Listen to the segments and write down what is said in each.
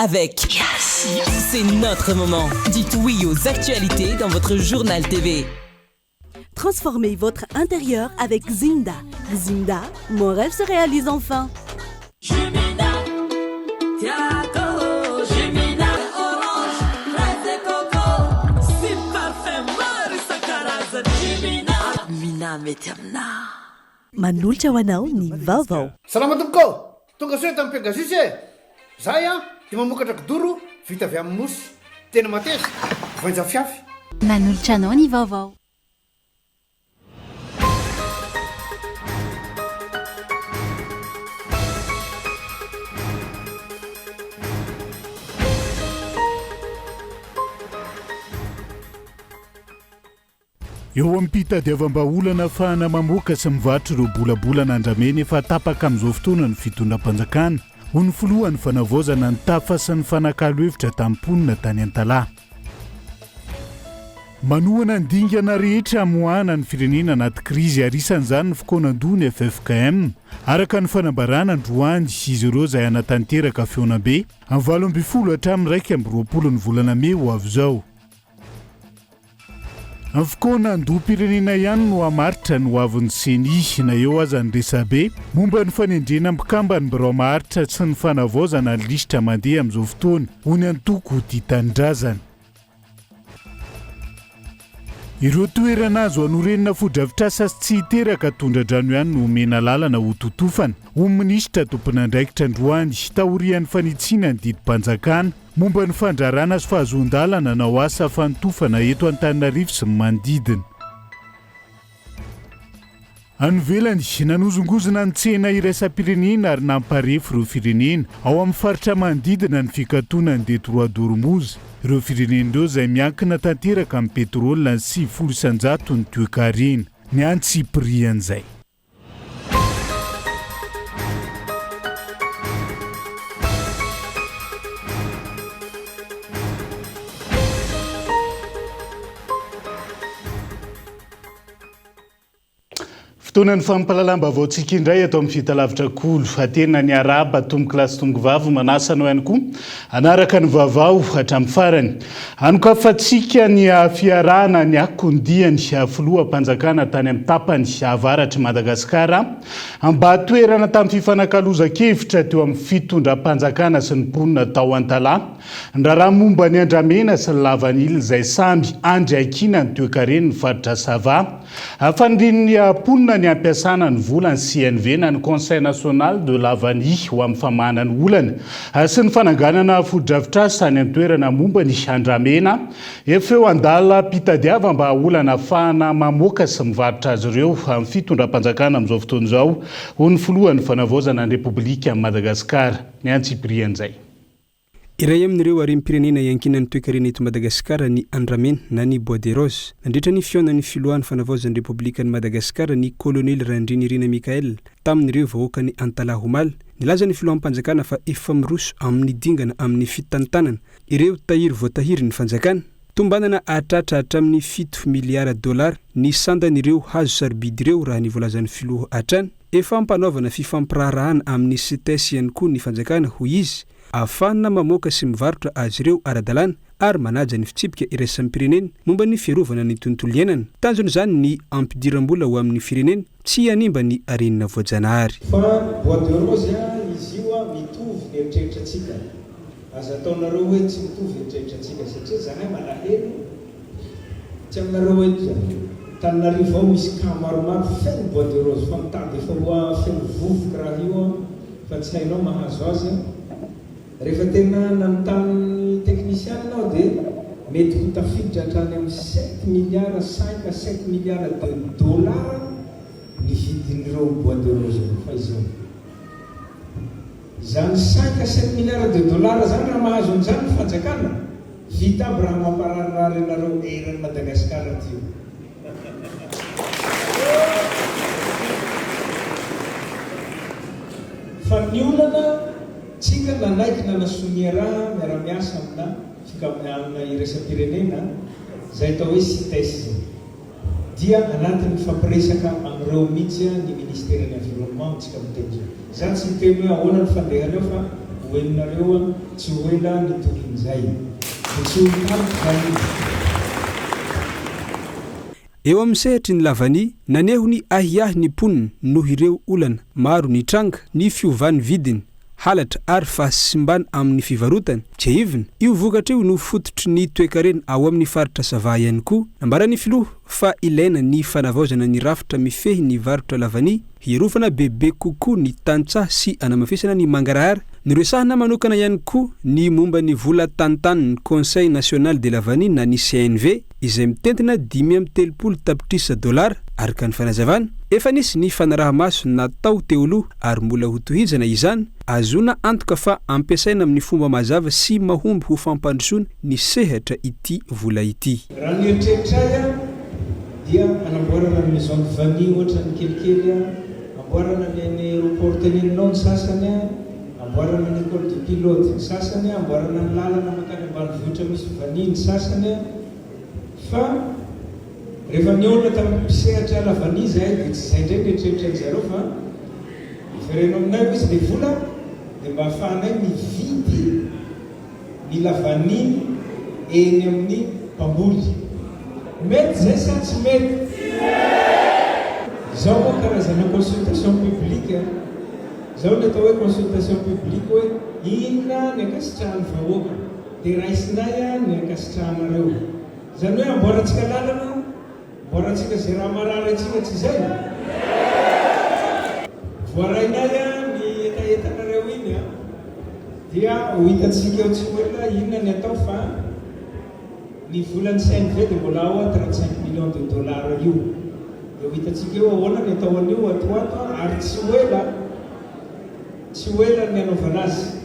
Avec Yes C'est notre moment. Dites oui aux actualités dans votre journal TV. Transformez votre intérieur avec Zinda. Zinda, mon rêve se réalise enfin. Manolotra ho anao ny vaovao. Salama tompoko ô! Tonga soa eto amin'ny Pegasus e! Zahay an dia mamokatra kidoro vita avy amin'ny mousse. Tena mateza, voainja fiafy. Manolotra anao ny vaovao. Eo am-pitadiavam-bahaolana ahafahana mamoaka sy mivarotra ireo bolabolana andramena efa tapaka amin'izao fotoana ny fitondram-panjakana, hoy ny filohan'ny fanavaozana nitafa sy nifanakalo hevitra tamin'ny mponina tany Antalaha. Manohana ny dingana rehetra hamoahana ny firenena anaty krizy ary isan'izany ny fikaonandoha ny ffkm, araka ny fanambarana androany, izy ireo izay hanatanteraka fihaonambe amin'ny 18 hatramin'ny 21 ny volana mey ho avy izao. Ny fikaonandoham-pirenena ihany no hamaritra ny hoavin'ny Ceni, na eo aza ny resabe momba ny fanendrena mpikamban'ny birao maharitra sy ny fanavaozana ny lisitra mandeha amin'izao fotoana, hoy ny antoko Tia Tanindrazana. Ireo toerana azo anorenana fodrafitrasa sy tsy hiteraka tondra-drano ihany no omena lalana ho totofana, hoy ny minisitra tompon'andraikitra androany, taorian'ny fanitsiana ny didim-panjakana. Momba ny fandrarana sy fahazoan-dalana hanao asa fanotofana eto Antananarivo sy ny manodidina. Any ivelany, nanozongozona ny tsena iraisam-pirenena ary namparefo ireo firenena ao amin'ny faritra manodidina ny fikatonan'ny Détroit d'Ormuz. Ireo firenena ireo izay miankina tanteraka amin'ny petrole ny 90 isan-jaton'ny toekarena. Ny antsipirian'izay. Fotoanan'ny fampahalalam-baovaontsika indray eto amin'ny Fitalavitra Kolo. Tena ny arahaba tompokolahy sy tompokovavy manasa anao ihany koa hanaraka ny vaovao hatramin'ny farany. Hanokafantsika ny fiarahana ny akondian'ny filoham-panjakana tany amin'ny tapany avaratr'i Madagasikara mba toerana tamin'ny fifanakalozan-kevitra teo amin'ny fitondram-panjakana sy ny mponina tao Antalaha ny raharaha momba ny andramena sy ny lavanila izay samy andry ankinan'ny toekaren'ny faritra Sava. Fanirian'ny mponina ny hampiasana ny volan'ny CNV na ny Conseil National de la Vanille ho amin'ny famahana ny olana sy ny fananganana fotodrafitrasa any an-toerana momba ny andramena. Efa eo an-dalam-pitadiavam-bahaolana ahafahana mamoaka sy mivarotra azy ireo amin'ny fitondram-panjakana amin'izao fotoana izao, hoy ny filohan'ny Fanavaozana ny Repoblikan'i Madagasikara, ny antsipirian'izay. Iray amin'ireo harem-pirenena iankinan'ny toekarena eto Madagasikara ny andramena na ny bois de rose. Nandritra ny fihaonan'ny filohan'ny Fanavaozan'ny Repoblikan'i Madagasikara ny Kolonely Randrianirina Michaël tamin'ireo vahoakan'i Antalaha omaly, nilaza ny filoham-panjakana fa efa miroso amin'ny dingana amin'ny fitantanana ireo tahiry voatahiry ny fanjakana. Tombanana hahatratra hatramin'ny fito miliara dolara ny sandan'ireo hazo sarobidy ireo raha ny voalazan'ny filoha hatrany. Efa ampanaovana fifampiraharahana amin'ny Cites ihany koa ny fanjakana, hoy izy, ahafahana mamoaka sy mivarotra azy ireo ara-dalàna ary manaja ny fitsipika iraisam-pirenena momba ny fiarovana ny tontolo iainana. Tanjon'izany ny hampidiram-bola ho amin'ny firenena, tsy hanimba ny harena voajanahary. Fa bois de rose a, izy io a mitovy ny eritreritratsika. Aza ataonareo hoe tsy mitovy eritreritratsika satria zahay malahelo Tsy aminareo eto zany. Tananarivo ao misy cas maromaro feno bois de rose fa mitady efa ho feno vovoka raha io an fa tsy hainao mahazo azy an. Rehefa tena nanontany ny technician aho dia mety ho tafiditra hatrany amin'ny sept milliards, cinq à sept milliards de dollars ny vidin'ireo bois de rose ireo fa izao. Izany cinq à sept milliards de dollars izany raha mahazo an'izany ny fanjakana, vita aby raha mampararirary anareo eran'i Madagascar aty io. Fa ny olana, tsika nanaiky nanasonia raha miara-miasa amina fikambanana iraisam-pirenena izay atao hoe CITES izay. Dia anatin'ny mifampiresaka amin'ireo mihitsy ny ministeran'ny environnement tsika miteny zao. Za tsy miteny hoe ahoana ny fandehany ao fa ho henonareo tsy ho ela ny tohin'izay. Dia tsy ho tampoka izany izy. Eo amin'ny sehatry ny lavania, naneho ny ahiahy ny mponina noho ireo olana maro nitranga, ny fiovan'ny vidiny, halatra ary fahasimbana amin'ny fivarotana. Tsiahivina, io vokatra io no fototry ny toekarena ao amin'ny faritra Sava ihany koa. Nambaran'ny filoha fa ilaina ny fanavaozana ny rafitra mifehy ny varotra lavania, hiarofana bebe kokoa ny tantsaha sy hanamafisana ny mangarahara. Noresahina manokana ihany koa ny momba ny vola tantanin'ny Conseil National de la Vanille na ny CNV. izay mitentina 35 tapitrisa dolara, araka ny fanazavana. Efa nisy ny fanaraha-maso natao teo aloha ary mbola hotohizana izany, ahazoana antoka fa ampiasaina amin'ny fomba mazava sy mahomby ho fampandrosoana ny sehatra ity vola ity. Raha ny eritreritray an dia anamboarana ny maison de vanille ohatrany kelikely an, amboarana ny any aéroport teneninao ny sasany an, amboarana ny école de pilote ny sasany an, amboarana ny lalana mankany ambanivohitra misy vanille ny sasany an, fa rehefa nihaona tamin'ny mpisehatra la vanille izahay dia tsy izay indray no eritreritra an-dry zareo fa avereno aminay hoy izy ilay vola dia mba ahafahanay mividy ny lavanily eny amin'ny mpamboly. Mety izay sa tsy mety? Izao moa karazana consultation publique a! Izao ny atao hoe consultation publique hoe inona ny ankasitrahan'ny vahoaka dia raisinay ny ankasitrahanareo. Izany hoe amboarantsika lalana Amboarantsika izay raha marary antsika tsy izay? Voarainay ny hetahetanareo iny an! Dia ho hitantsika eo tsy ho ela inona ny atao fa ny volan'ny CNV dia mbola ao an 35 millions de dollars io. Dia ho hitantsika eo ahoana ny atao an'io ato ho ato an ary tsy ho ela tsy ho ela ny hanaovana azy.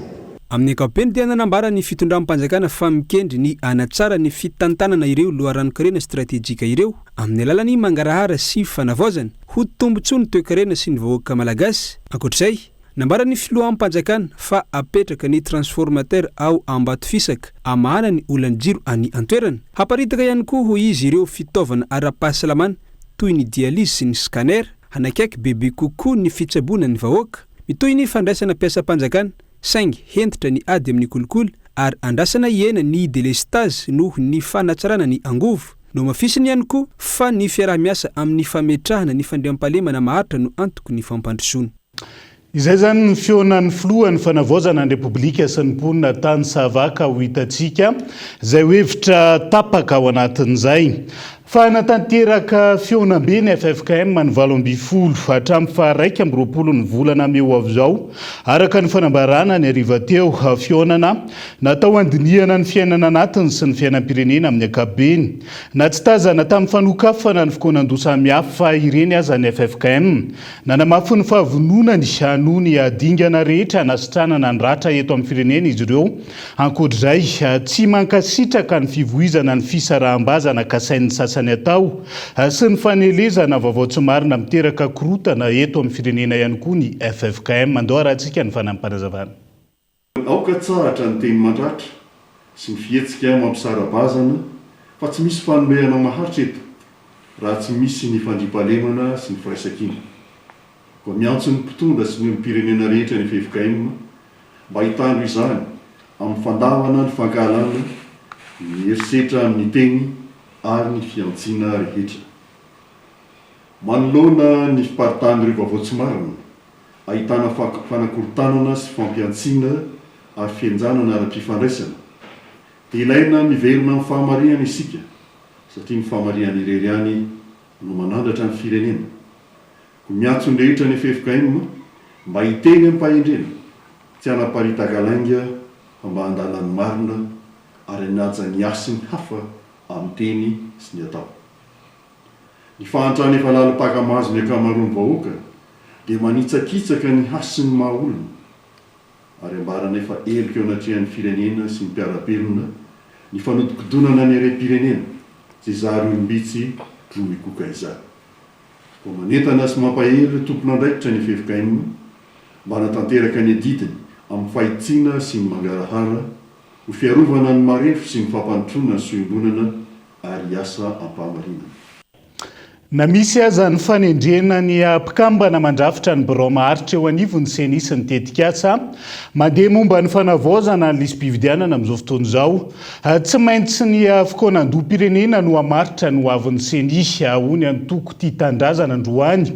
Amin'ny ankapobeny dia nanambara ny fitondram-panjakana fa mikendry ny hanatsara ny fitantanana ireo loharanon-karena stratejika ireo amin'ny alalan'ny mangarahara sy fanavaozana ho tombontsoa ny toekarena sy ny vahoaka malagasy. Ankoatra izay, nambaran'ny filoham-panjakana fa hapetraka ny transformateur ao Ambatofisaka hamahana ny olan'ny jiro any an-toerana. Haparitaka ihany koa hoy izy ireo fitaovana ara-pahasalamana toy ny dialyse sy ny scanner hanakaiky bebe kokoa ny fitsaboana ny vahoaka. Mitohy ny fandraisana mpiasam-panjakana saingy hentitra ny ady amin'ny kolikoly ary andrasana hihena ny delestazy noho ny fanatsarana ny angovo. Nohamafisiny ihany koa fa ny fiaraha-miasa amin'ny fametrahana ny fandriampahalemana maharitra no antoky ny fampandrosoana. Izay izany ny fihaonan'ny filohan'ny fanavaozana ny Repoblika sy ny mponina tany Sava ka ho hitantsika izay ho hevitra tapaka ao anatin'izay. Fa hanatanteraka fihaonambe ny ffkm ny 18 hatramin'ny faha 21 ny volana mey ho avy izao, araka ny fanambarana ny hariva teo. Fihaonana natao handinihana ny fiainana anatiny sy ny fiainam-pirenena amin'ny ankapobeny. Na tsy tazana tamin'ny fanokafana ny fikaonandoha samihafa ireny aza ny ffkm, nanamafy ny fahavononany hanohy ny dingana rehetra hanasitranana ny ratra eto amin'ny firenena izy ireo. Ankoatr'izay, tsy mankasitraka ny fivoizana ny fisaraham-bazana kasain'ny sasany atao sy ny fanelezana vaovao tsy marina miteraka korontana eto amin'ny firenena ihany koa ny ffkm. Andao harahantsika ny fanampim-panazavana. Aoka tsahatra ny teny mandratra sy ny fihetsika mampisara-bazana fa tsy misy fanomehana maharitra eto raha tsy misy ny fandriampahalemana sy ny firaisankina. Koa miantso ny mpitondra sy ny olom-pirenena rehetra ny ffkm mba hitandro izany amin'ny fandavana ny fankahalana, ny herisetra amin'ny teny ary ny fihantsiana rehetra. Manoloana ny fiparitahan'ireo vaovao tsy marina, ahitana fanakorontanana sy fampihantsiana ary fihenjanana ara-pifandraisana, dia ilaina miverina amin'ny fahamarinana isika satria ny fahamarinana irery ihany no manandratra ny firenena. Koa miantso ny rehetra ny ffkm mba hiteny amim-pahendrena, tsy hanaparitaka lainga fa mba handala ny marina ary hanaja ny hasin'ny hafa amin'ny teny sy ny atao. Ny fahantrana efa lalim-paka mahazo ny ankamaroan'ny vahoaka dia manitsakitsaka ny hasin'ny maha olona ary ambaranay fa heloka eo anatrehan'ny firenena sy ny mpiara-belona ny fanodikodonana ny harem-pirenena izay zary olom-bitsy no mikoka izany. Koa manentana sy mampahery ireo tompon'andraikitra ny ffkm mba hanatanteraka ny adidiny amin'ny fahitsiana sy ny mangarahara ho fiarovana ny marefo sy ny fampandrosoana ny soa iombonana ary hiasa am-pahamarinana. Na misy aza ny fanendrena ny mpikambana mandrafitra ny birao maharitra eo anivon'ny Ceni sy ny tetikasa mandeha momba ny fanavaozana ny lisi-pifidianana amin'izao fotoana izao, tsy maintsy ny fikaonandoham-pirenena no hamaritra ny hoavin'ny Ceni, hoy ny antoko Tia Tanindrazana androany.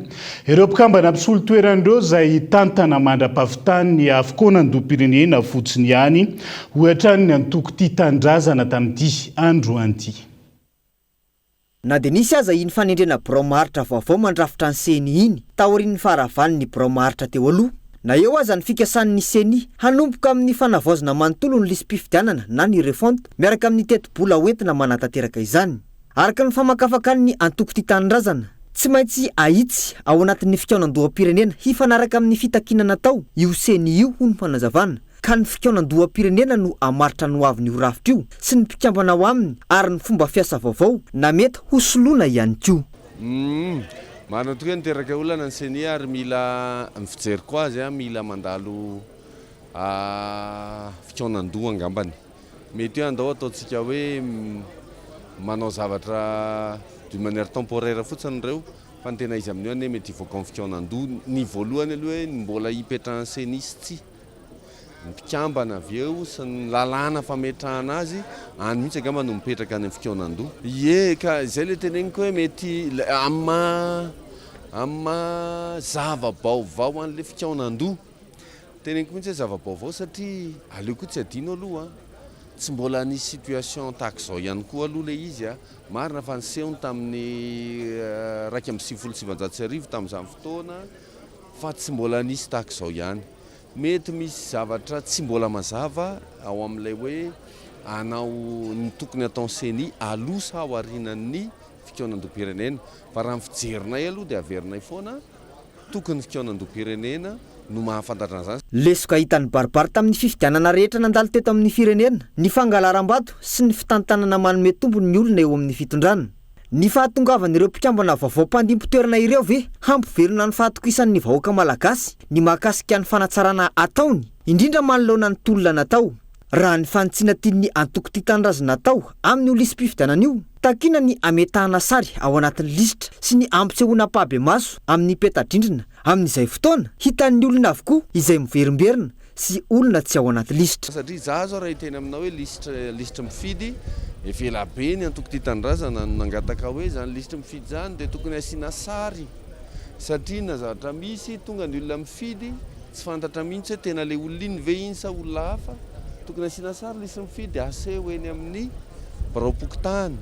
Ireo mpikambana mpisolo toerana ireo izay hitantana mandra-pahavitan'ny fikaonandoham-pirenena fotsiny ihany, hoy hatrany ny antoko Tia Tanindrazana tamin'ity androany ity. Na dia nisy aza iny fanendrena birao maharitra vaovao mandrafitra ny Ceni iny taorian'ny faharavan'ny birao maharitra teo aloha, na eo aza ny fikasan'ny Ceni hanomboka amin'ny fanavaozana manontolo ny lisi-pifidianana na ny refonte miaraka amin'ny tetibola hoentina manatanteraka izany. Araka ny famakafakan'ny antoko Tia Tanindrazana, tsy maintsy ahitsy ao anatin'ny fikaonandoham-pirenena hifanaraka amin'ny fitakiana natao io Ceni io hoy ny fanazavana. ka ny fikaonandoham-pirenena no hamaritra ny hoavin'io rafitra io sy ny mpikambana ao aminy ary ny fomba fiasa vaovao na mety hosoloina ihany koa. Humm. Marina tokoa hoe niteraka olana ny ceni ary mila, ny fijeriko azy an, mila mandalo fikaonandoha angambany. Mety hoe andao ataontsika hoe manao zavatra d'une manière temporaire fotsiny ireo fa ny tena izy amin'io anie mety hivoaka amin'ny fikaonandoha. Ny voalohany aloha hoe ny mbola hipetrahan'ny ceni sy tsia. Ny mpikambana avy eo sy ny lalàna fametrahana azy, any mihitsy angamba no mipetraka any amin'ny fikaonandoha. Ie, ka izay ilay teneniko hoe mety amin'ny maha amin'ny maha zava-baovao an'ilay fikaonandoha. Teneniko mihitsy hoe zava-baovao satria aleo koa tsy adino aloha an, tsy mbola nisy situation tahaka izao ihany koa aloha ilay izy an. Marina fa niseho ny tamin'ny 1991 tamin'izany fotoana fa tsy mbola nisy tahaka izao ihany. Mety misy zavatra tsy mbola mazava ao amin'ilay hoe hanao ny tokony hataon'ny Ceni aloha sa aorianan'ny fikaonandoham-pirenena. Fa raha ny fijerinay aloha dia averinay foana, tokony ny fikaonandoham-pirenena no mahafantatra an'izany. Lesoka hita nibaribary tamin'ny fifidianana rehetra nandalo teto amin'ny firenena ny fangalaram-bato sy ny fitantanana manome tombony ny olona eo amin'ny fitondrana. Ny fahatongavan'ireo mpikambana vaovao mpandimby toerana ireo ve hampivelona ny fahatokisan'ny vahoaka malagasy ny mahakasika ny fanatsarana ataony, indrindra manoloana ny tolona natao? Raha ny fanitsiana tian'ny antoko Tia Tanindrazana atao amin'io lisi-pifidianana io, takiana ny hametahana sary ao anatin'ny lisitra sy ny hampisehoana ampahibemaso amin'ny peta-drindrina amin'izay fotoana, hitan'ny olona avokoa izay miverimberina sy olona tsy ao anaty lisitra. Satria za zao raha hiteny aminao hoe lisitra lisitry mifidy, efa ela be ny antoko Tia Tanindrazana no nangataka hoe zany lisitry mifidy zany dia tokony asiana sary satria na zavatra misy tonga ny olona mifidy tsy fantatra mihitsy hoe tena le olona iny ve iny sa olona hafa, tokony asiana sary lisitry mifidy aseho eny amin'ny biraom-pokontany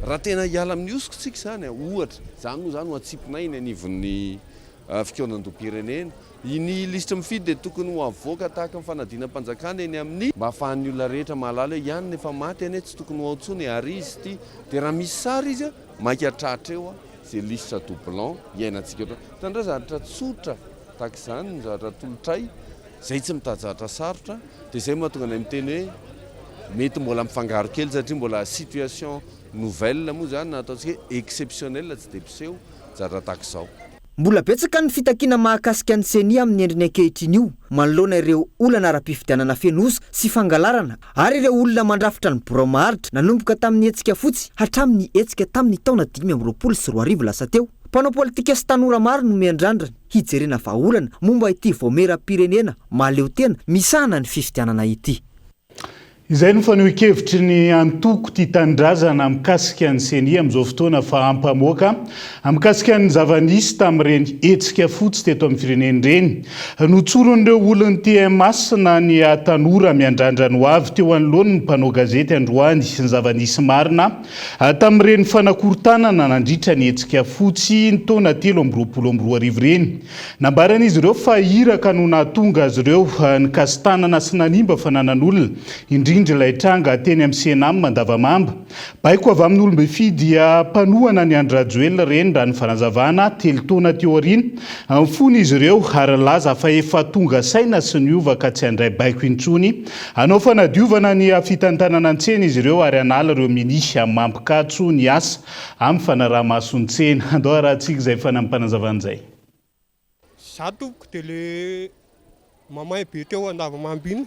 raha tena hiala amin'ny hosoka tsika zany ohatra, zany moa zany ho atsipinay eny anivon'ny fikaonandoham-pirenena. Ny lisitry mifidy dia tokony ho avoaka tahaka ny fanadinam-panjakana eny amin'ny. Mba ahafahan'ny olona rehetra mahalala hoe ianona efa maty anie tsy tokony ho ao intsony ary izy ity dia raha misy sary izy maika tratra eo izay lisitra doublon iainantsika ohatran'izao. Hitanareo zavatra tsotra tahaka izany ny zavatra atolotray izay tsy mitady zavatra sarotra dia izay no mahatonga anay miteny hoe mety mbola mifangaro kely satria mbola situation nouvelle moa izany na ataontsika hoe exceptionnelle tsy dia mpiseho zavatra tahaka izao. Mbola betsaka ny fitakiana mahakasika ny Ceni amin'ny endriny ankehitriny io manoloana ireo olana ara-pifidianana feno hosoka sy fangalarana ary ireo olona mandrafitra ny birao maharitra nanomboka tamin'ny hetsika fotsy hatramin'ny hetsika tamin'ny taona 2025 lasa teo. Mpanao politika sy tanora maro no miandrandra ny hijerena vahaolana momba ity vaomieram-pirenena mahaleotena misahana ny fifidianana ity. Izay no fanehoan-kevitry ny antoko Tia Tanindrazana mikasika ny Ceni amin'izao fotoana fa ampamoaka mikasika ny zava-nisy tamin'ireny hetsika fotsy teto amin'ny firenena ireny. Notsorin'ireo olon'ny TMH na ny tanora miandrandra ny hoavy teo anoloan'ny mpanao gazety androany ny zava-nisy marina tamin'ireny fanakorontanana nandritra ny hetsika fotsy ny taona 2023 ireny. Nambaran'izy ireo fa iraka no nahatonga azy ireo nikasi-tanana sy nanimba fananan'olona, indrindra ilay tranga teny amin'ny Cenam Andavamamba. Baiko avy amin'ny olom-bifidy mpanohana an'i Andry Rajoelina ireny raha ny fanazavana, telo taona teo aoriana. Nifona izy ireo ary nilaza fa efa tonga saina sy niova ka tsy handray baiko intsony. Hanao fanadiovana ny fitantanana ny tsena izy ireo ary hanala ireo minia mampikatso ny asa amin'ny fanaraha-maso ny tsena. Andao harahantsika izay fanampinazavana izay. Za tompoko de le mamay be teo Andavamamba iny,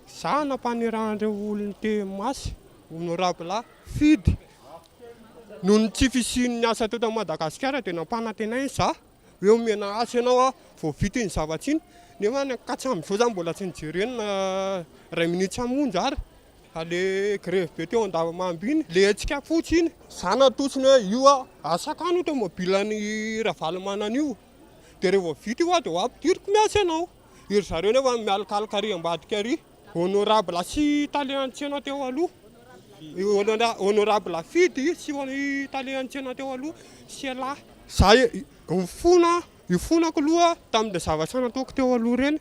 za nampanirahan'ireo olon'ny TMH, honorable fidy. Noho ny tsy fisian'ny asa teto Madagasikara dia nampanantenainy za hoe omena asa ianao aho vao vita iny zavatra iny nefa ny ka hatramin'izao za mbola tsy nijerena na iray minitra monja ary. Fa le grevy be teo Andavamamba iny, le hetsika fotsy iny, za natotsiny hoe io a asakano io tomobile an'i Ravalomanana io de revo vita io a de ho ampidiriko miasa ianao, iry zareo nefa mialokaloka ary ambadika ary. Honorable sy tale an-tsena teo aloha, honorable Fidy sy tale an-tsena teo aloha sy ialahy. Za mifona, ifonako aloha tamin'ilay zavatra nataoko teo aloha ireny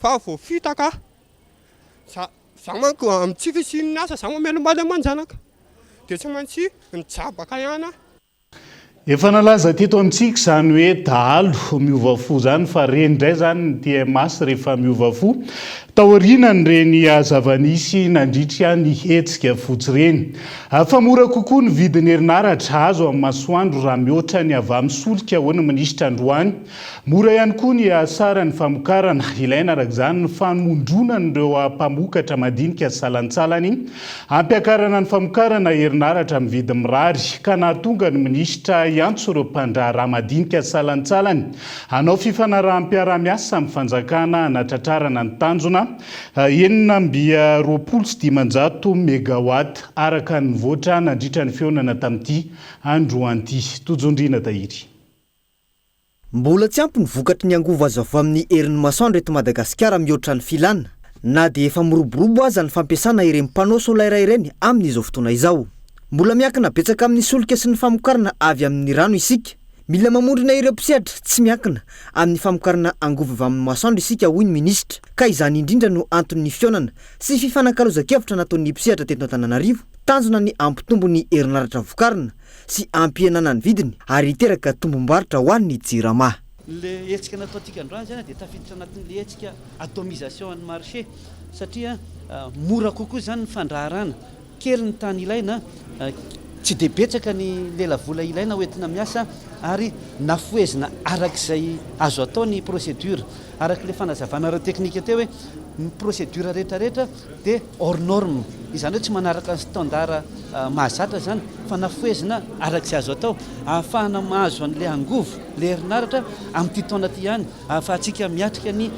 fa voafitaka aho. Za za manko amin'ny tsy fisian'ny asa za mamelom-bady aman-janaka dia tsy maintsy mijabaka ihany aho. Efa nalaza teto amintsika izany hoe dahalo miova fo izany fa re indray izany ny TMH rehefa miova fo taorianan'ireny zava-nisy nandritra ny hetsika fotsy ireny. Fa mora kokoa ny vidin'ny herinaratra azo amin'ny masoandro raha mihoatra ny avy amin'ny solika hoy ny minisitra androany. Mora ihany koa ny saran'ny famokarana. Ilaina araka izany ny famondronan'ireo mpamokatra madinika salantsalany hampiakarana ny famokarana herinaratra amin'ny vidiny mirary ka nahatonga ny minisitra hiantso ireo mpandraharaha madinika salantsalany hanao fifanaraham-piarahamiasa amin'ny fanjakana hanatratrarana ny tanjona 526 megawatt araka ny nivoatra nandritra ny fihaonana tamin'ity androany ity. Tojondriana Tahiry. Mbola tsy ampy ny vokatry ny angovo azo avy amin'ny herin'ny masoandro eto Madagasikara mihoatra ny filana, na dia efa miroborobo aza ny fampiasana ireny panneaux solaires ireny amin'izao fotoana izao. Mbola miankina betsaka amin'ny solika sy ny famokarana avy amin'ny rano isika. Mila mamondrona ireo mpisehatra tsy miankina amin'ny famokarana angovo avy amin'ny masoandro isika hoy ny minisitra, ka izany indrindra no anton'ny fihaonana sy fifanakalozan-kevitra nataon'ny mpisehatra teto Antananarivo. Tanjona ny hampitombo ny herinaratra vokarina sy hampihenana ny vidiny ary hiteraka tombom-barotra ho an'ny Jirama. Ilay hetsika nataontsika androany izany dia tafiditra anatin'ilay hetsika atomisation an'ny marché satria mora kokoa izany ny fandraharana, kely ny tany ilaina, tsy dia betsaka ny lelavola ilaina ho entina miasa ary nafohezina arak'izay azo atao ny procédure. Araka ilay fanazavana ara-teknika teo hoe ny procédure rehetrarehetra dia hors norme, izany hoe tsy manaraka ny standard mahazatra izany fa nafohezina araka izay azo atao ahafahana mahazo an'ilay angovo, ilay herinaratra amin'ity taona ity ihany, ahafahantsika miatrika ny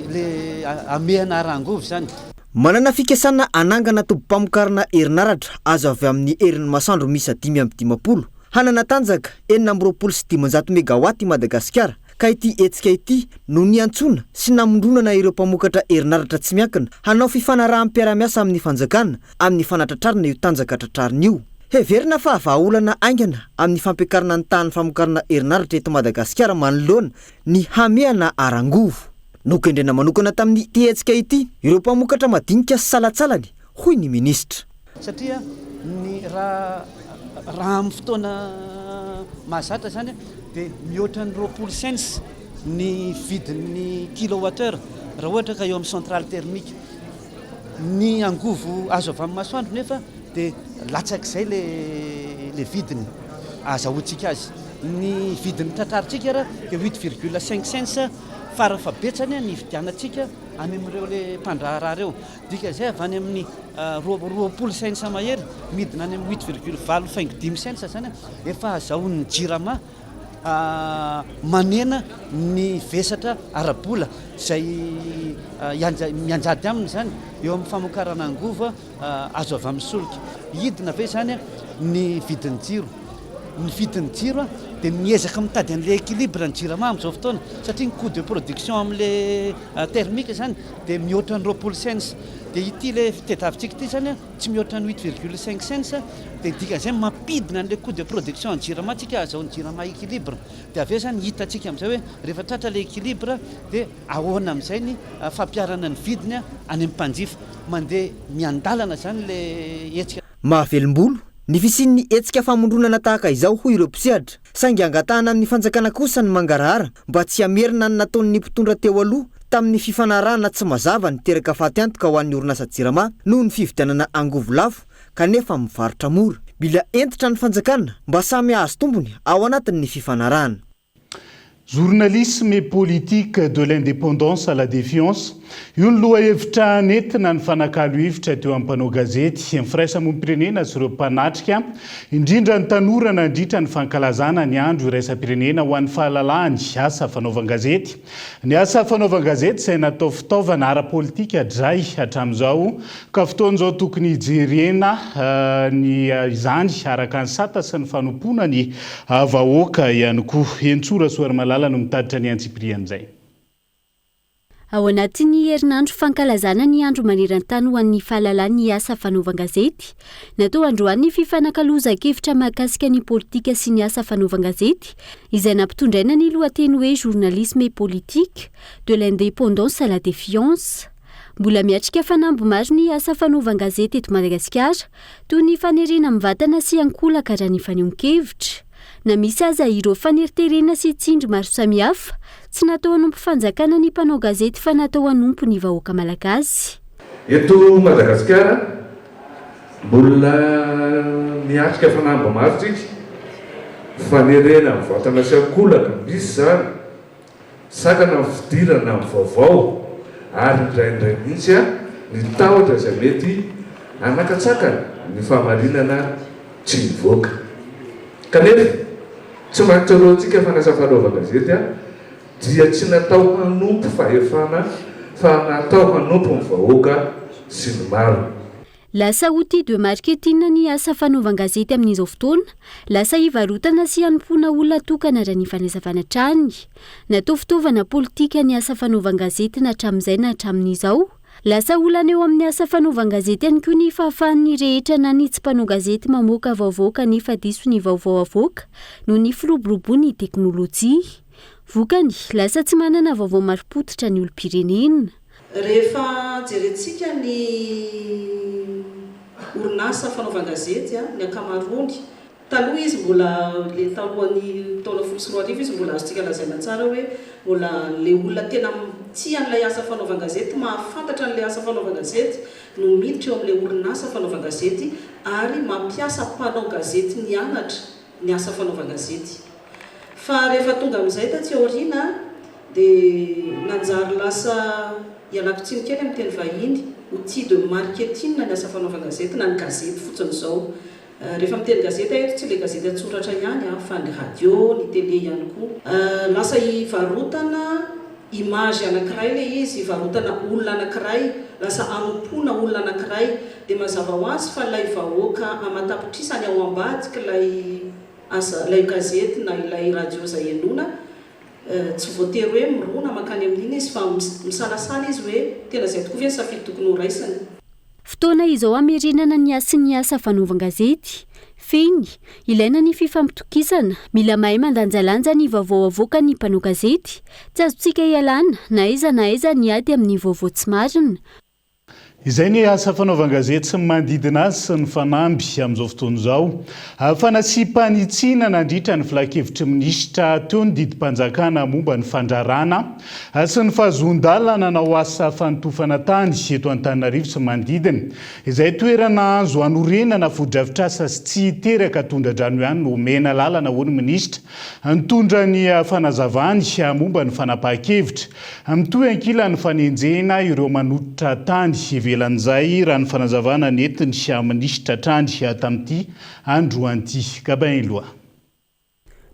ilay hamehana ara-angovo izany. Manana fikasana hanangana tobim-pamokarana herinaratra azo avy amin'ny herin'ny masoandro miisa 55, hanana tanjaka 526 megawatt i Madagasikara, ka ity hetsika ity no niantsoana sy namondronana ireo mpamokatra herinaratra tsy miankina hanao fifanaraham-piarahamiasa amin'ny fanjakana amin'ny fanatratrarana io tanjaka tratrarina io. Heverina fa vahaolana haingana amin'ny fampiakarana ny tahan'ny famokarana herinaratra eto Madagasikara manoloana ny hamehana ara-angovo. Nokendrena manokana tamin'ity hetsika ity ireo mpamokatra madinika sy salantsalany, hoy ny minisitra. Satria ny raha raha amin'ny fotoana mahazatra izany dia mihoatra ny 20 cents ny vidin'ny kilowatt heure raha ohatra ka eo amin'ny centrale thermique. Ny angovo azo avy amin'ny masoandro nefa dia latsak'izay le le vidiny ahazahoantsika azy. Ny vidiny tratrarintsika ara dia huit virgule cinq cents farafahabetsany ny hividianantsika any amin'ireo le mpandraharaha ireo. Dikan'izay avy any amin'ny 22 cents mahery midina any amin'ny huit virgule valo faingo dimy cents izany efa azahoan'ny Jirama manena ny vesatra ara-bola izay mianjady aminy izany eo amin'ny famokarana angovo azo avy amin'ny solika. Hidina ve izany ny vidin'ny jiro? Ny vidin'ny jiro dia miezaka mitady an'ilay équilibre ny Jirama amin'izao fotoana satria ny coût de production amin'ilay thermique izany dia mihoatra ny 20 cents dia ity ilay tediavintsika ity izany tsy mihoatra ny huit virgule cinq cents dia dikan'izay mampidina an'ilay coût de production an'ny Jirama tsika ahazahoan'ny Jirama équilibre dia avy eo izany hitantsika amin'izay hoe rehefa tratra ilay équilibre dia ahoana amin'izay ny fampiharana ny vidiny any amin'ny mpanjifa mandeha miandalana izany ilay hetsika. Mahavelom-bolo ny fisian'ny hetsika famondronana tahaka izao hoy ireo mpisehatra saingy angatahana amin'ny fanjakana kosa ny mangarahara mba tsy hamerina ny nataon'ny mpitondra teo aloha tamin'ny fifanarahana tsy mazava niteraka fatiantoka ho an'ny orinasa Jirama noho ny fividianana angovo lafo kanefa mivarotra mora. Mila hentitra ny fanjakana mba samy hahazo tombony ao anatin'ny fifanarahana. Journalisme et politique de l'indépendance à la défiance, io ny lohahevitra nentina nifanakalo hevitra teo amin'ny mpanao gazety, ny firaisamonim-pirenena sy ireo mpanatrika, indrindra ny tanora nandritra ny fankalazana ny andro iraisam-pirenena ho an'ny fahalalahany asa fanaovan-gazety. Ny asa fanaovan-gazety izay natao fitaovana ara-politika dray hatramin'izao ka fotoana izao tokony hijerena ny izany araka ny sata sy ny fanompoana ny vahoaka ihany koa. Henintsoa Rasoarimalala no mitatitra ny antsipirian'izay. Ao anatin'ny herinandro fankalazana ny Andro maneran-tany ho an'ny fahalalàn'ny asa fanaovan-gazety, natao androany ny fifanakalozan-kevitra mahakasika ny politika sy ny asa fanaovan-gazety, izay nampitondraina ny lohateny hoe Journalisme et politique, de l'indépendance à la défiance. Mbola miatrika fanamby maro ny asa fanaovan-gazety eto Madagasikara, toy ny fanerena mivantana sy ankolaka raha ny fanehoan-kevitra. Na misy aza ireo faneriterena sy tsindry maro samihafa, tsy natao hanompo fanjakana ny mpanao gazety fa natao hanompo ny vahoaka malagasy. Eto Madagasikara, mbola miatrika fanamby maro isika, fanerena mivantana sy ankolaka, misy izany. Sakana ny fidirana amin'ny vaovao ary indraindray mihitsy ny tahotra izay mety hanakatsakana ny fahamarinana tsy hivoaka. Kanefa, tsy maintsy tsaroantsika fa ny asa fanaovan-gazety dia tsy natao hanompo fahefana fa natao hanompo ny vahoaka sy ny marina. Lasa outil de marketing ny asa fanaovan-gazety amin'izao fotoana. Lasa ivarotana sy anompoana olona tokana raha ny fanazavana hatrany. Natao fitaovana politika ny asa fanaovan-gazety na hatramin'izay na hatramin'izao. Lasa olana eo amin'ny asa fanaovan-gazety ihany koa ny fahafahan'ny rehetra na ny tsy mpanao gazety mamoaka vaovao kanefa diso ny vaovao avoaka noho ny firoboroboan'ny teknolojia. Vokany, lasa tsy manana vaovao marim-pototra ny olom-pirenena. Rehefa jerentsika ny orinasa fanaovan-gazety, ny ankamaroany, taloha izy mbola, ilay talohan'ny taona 2010 izy mbola azontsika lazaina tsara hoe mbola ilay olona tena tia an'ilay asa fanaovan-gazety, mahafantatra an'ilay asa fanaovan-gazety no miditra eo amin'ilay orinasa fanaovan-gazety ary mampiasa mpanao gazety nianatra ny asa fanaovan-gazety. Fa rehefa tonga amin'izay taty aoriana dia nanjary lasa, ialako tsiny kely amin'ny teny vahiny, outil de marketing ny asa fanaovan-gazety na ny gazety fotsiny izao. Rehefa miteny gazety aho eto tsy ilay gazety an-tsoratra ihany fa ny radio, ny télé ihany koa. Lasa ivarotana image anankiray ilay izy, ivarotana olona anankiray, lasa anompoana olona anankiray. Dia mazava ho azy fa ilay vahoaka aman-tapitrisany ao ambadik'ilay asa, ilay gazety na ilay radio izay henoina, tsy voatery hoe mirona mankany amin'iny izy fa misalasala izy hoe tena izay tokoa ve ny safidy tokony horaisiny. Fotoana izao hamerenana ny hasin'ny asa fanaovan-gazety. Fehiny, ilaina ny fifampitokisana, mila mahay mandanjalanja ny vaovao avoakan'ny mpanao gazety. Tsy azontsika ialana, na aiza na aiza ny ady amin'ny vaovao tsy marina. Izay ny asa fanaovan-gazety sy ny manodidina azy sy ny fanamby amin'izao fotoana izao. Fanasiam-panitsiana nandritra ny filankevitry ny minisitra teo ny didim-panjakana momba ny fandrarana sy ny fahazoan-dalana hanao asa fanotofana tany eto Antananarivo sy ny manodidina. Izay toerana azo hanorenana fotodrafitrasa sy tsy hiteraka tondra-drano ihany no omena lalana hoy ny minisitra nitondra ny fanazavany momba ny fanapahan-kevitra. Mitohy ankilany fanenjehina ireo manototra tany ivelan'izay raha ny fanazavana nentiny minisitra hatrany tamin'ity androany ity. Gabin Eloi.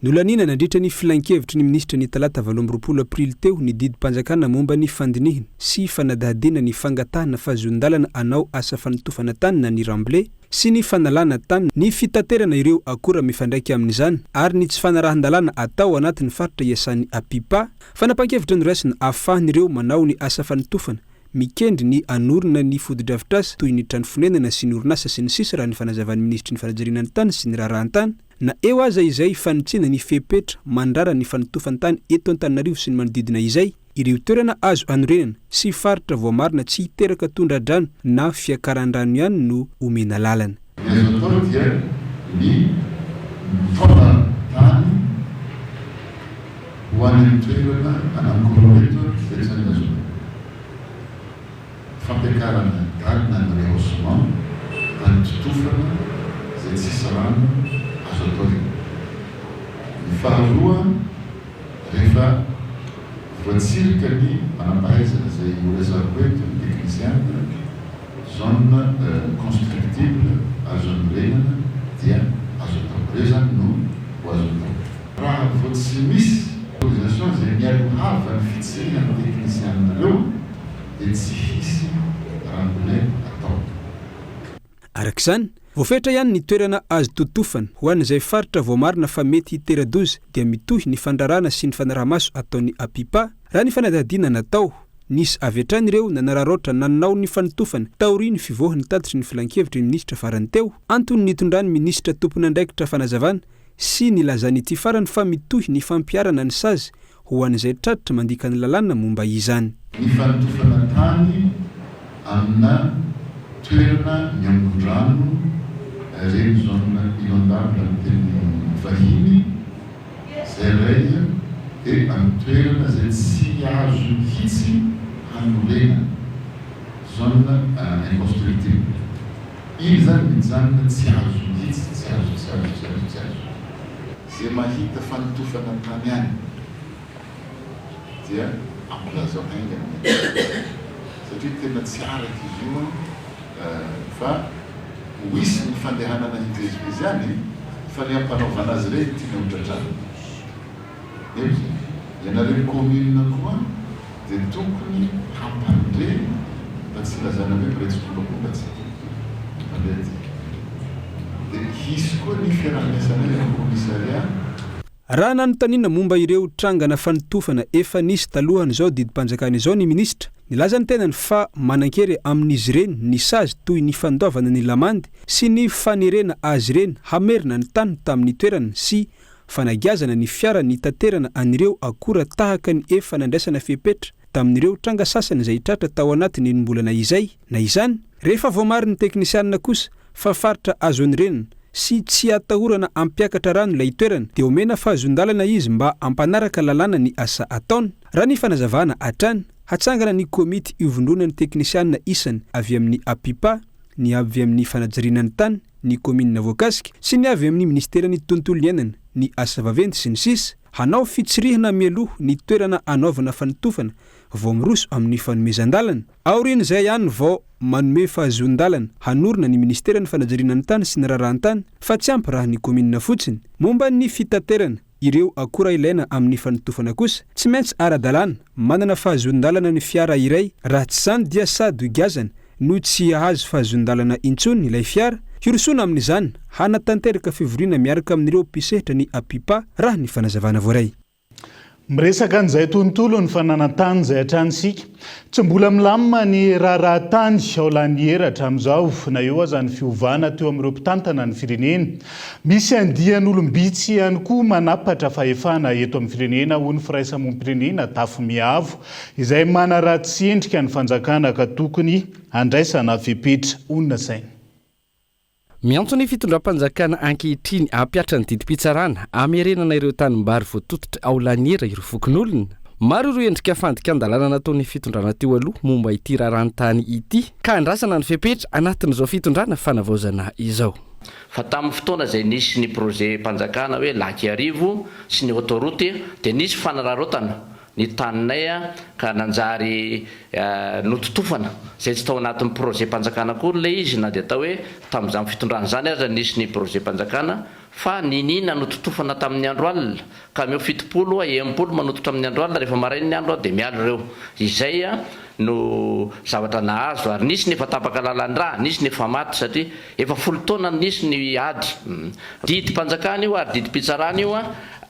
Nolaniana nandritra ny filankevitry ny minisitra ny talata 28 aprily teo ny didim-panjakana momba ny fandinihina sy fanadihadiana ny fangatahana fahazoan-dalana hanao asa fanotofana tany na ny remblai sy ny fanalana tany, ny fitaterana ireo akora mifandraika amin'izany ary ny tsy fanarahan-dalàna atao anatin'ny faritra iasan'ny APIPA. Fanapahan-kevitra noraisina ahafahan'ireo manao ny asa fanotofana, mikendry ny hanorina ny fotodrafitrasa toy ny trano fonenana sy ny orinasa sy ny sisa raha ny fanazavan'ny minisitry ny fanajariana ny tany sy ny raharahan-tany, na eo aza izay fanitsiana ny fepetra mandrara ny fanotofan-tany eto Antananarivo sy ny manodidina izay. Ireo toerana azo anorenana sy faritra voamarina tsy hiteraka tondra-drano na fiakaran-drano ihany no omena lalana. Ny azo atao dia ny mitaona tany ho any amin'ny toerana anankiroa eto izay tsy anazona. Fampiakarana ny tany na ny rehaussement, tany totofana izay tsisy rano azo atao io. Ny faharoa rehefa. Voatsirika ny manampahaizana izay horesahako eto, ny teknisiana, zone constructible azo anorenana dia azo atao. Ireo izany no ho azo atao. Raha vao tsy misy autorisation izay mialoha ny fitsirihan'ny teknisiana ireo dia tsy hisy remblai atao. Araka izany, voafetra ihany ny toerana azo totofana. Ho an'izay faritra voamarina fa mety hitera-doza dia mitohy ny fandrarana sy ny fanaraha-maso ataon'ny APIPA. Raha ny fanadihadiana natao, nisy avy hatrany ireo nanararaotra nanao ny fanotofana taorian'ny fivoahan'ny tatitry ny filankevitry ny minisitra farany teo. Antony nitondran'ny minisitra tompon'andraikitra fanazavana sy nilazan'ity farany fa mitohy ny fampiharana ny sazy ho an'izay tratra mandika ny lalàna momba izany. Ny fanotofana tany amina toerana miangon-drano, ireny zone inondable amin'ny teny vahiny, izay iray dia amin'ny toerana izay tsy azo mihitsy hanorenana, zone inconstructible. Iny izany mijanona tsy azo mihitsy, tsy azo, tsy azo, tsy azo, tsy azo. Ze mahita fanotofana tany any dia ampilazao haingana ny ankizy satria tena tsy araka izy io an fa ho hisy ny fandehanana hivezivezy any fa ny ampanaovana azy ireny tiana ho tratrarina. Eo izay. Ianareo commune koa dia tokony hampandre mba tsy hilazana hoe mpiray tsikombakomba tsika. Mampandre antsika. Dia hisy koa ny fiaraha-miasanay amin'ny commissariat. Raha nanontaniana momba ireo trangana fanotofana efa nisy talohan'izao didim-panjakana izao ny minisitra, nilaza ny tenany fa manan-kery amin'izy ireny ny sazy toy ny fandoavana ny lamandy sy ny fanerena azy ireny hamerina ny tany tamin'ny toerany sy fanagiazana ny fiara nitaterana an'ireo akora tahaka ny efa nandraisana fepetra tamin'ireo tranga sasany izay tratra tao anatin'ny enim-bolana izay. Na izany, rehefa voamarin'ny teknisianina kosa fa faritra azo anorenana sy tsy atahorana hampiakatra rano ilay toerana dia omena fahazoan-dalana izy mba hampanaraka lalàna ny asa ataony. Raha ny fanazavana hatrany, hatsangana ny komity ivondronan'ny teknisianina isany avy amin'ny APIPA, ny avy amin'ny fanajariana ny tany, ny kaominina voakasika sy ny avy amin'ny minisiteran'ny tontolo iainana, ny asa vaventy sy ny sisa Hanao fitsirihana mialoha ny toerana anaovana fanotofana vao miroso amin'ny fanomezan-dalana. Aorian'izay ihany vao manome fahazoan-dalana hanorina ny minisiteran'ny fanajariana ny tany sy ny raharahan-tany fa tsy ampy raha ny kaominina fotsiny. Momba ny fitaterana Ireo akora ilaina amin'ny fanotofana kosa tsy maintsy ara-dalàna, manana fahazoan-dalana ny fiara iray, raha tsy izany dia sady ho giazana no tsy hahazo fahazoan-dalana intsony ilay fiara. Hirosoana amin'izany, hanatanteraka fivoriana miaraka amin'ireo mpisehatra ny APIPA, raha ny fanazavana voaray. Miresaka an'izay tontolo ny fananan-tany izay hatrany isika. Tsy mbola milamina ny raharaha tany ao Laniera hatramin'izao, na eo aza ny fiovana teo amin'ireo mpitantana ny firenena. Misy andian'olom-bitsy ihany koa manapatra fahefana eto amin'ny firenena, hoy ny firaisamonim-pirenena Tafo Miavo, izay manaratsy endrika ny fanjakana ka tokony handraisana fepetra honina saina. Miantso ny fitondram-panjakana ankehitriny hampihatra ny didim-pitsarana hamerenana ireo tanimbary voatototra ao Laniera ireo fokonolona. Maro ireo endrika fandikan-dalàna nataon'ny fitondrana teo aloha momba ity raharahan-tany ity ka andrasana ny fepetra anatin'izao fitondrana fanavaozana izao. Fa tamin'ny fotoana izay nisy ny projet-mpanjakana hoe Lac Iarivo sy ny autoroute dia nisy fanararaotana ny taninay ka nanjary nototofana izay tsy tao anatin'ny projet-mpanjakana akory ilay izy na dia atao hoe tamin'izany fitondrana izany aza nisy ny projet-mpanjakana fa niniana nototofana tamin'ny andro alina, kamiao 70 a 60 manototra amin'ny andro alina rehefa maraina ny andro dia miala ireo. Izay no zavatra nahazo ary nisy ny efa tapaka lalan-drà, nisy ny efa maty satria efa folo taona nisy ny ady. Didim-panjakana io ary didim-pitsarana io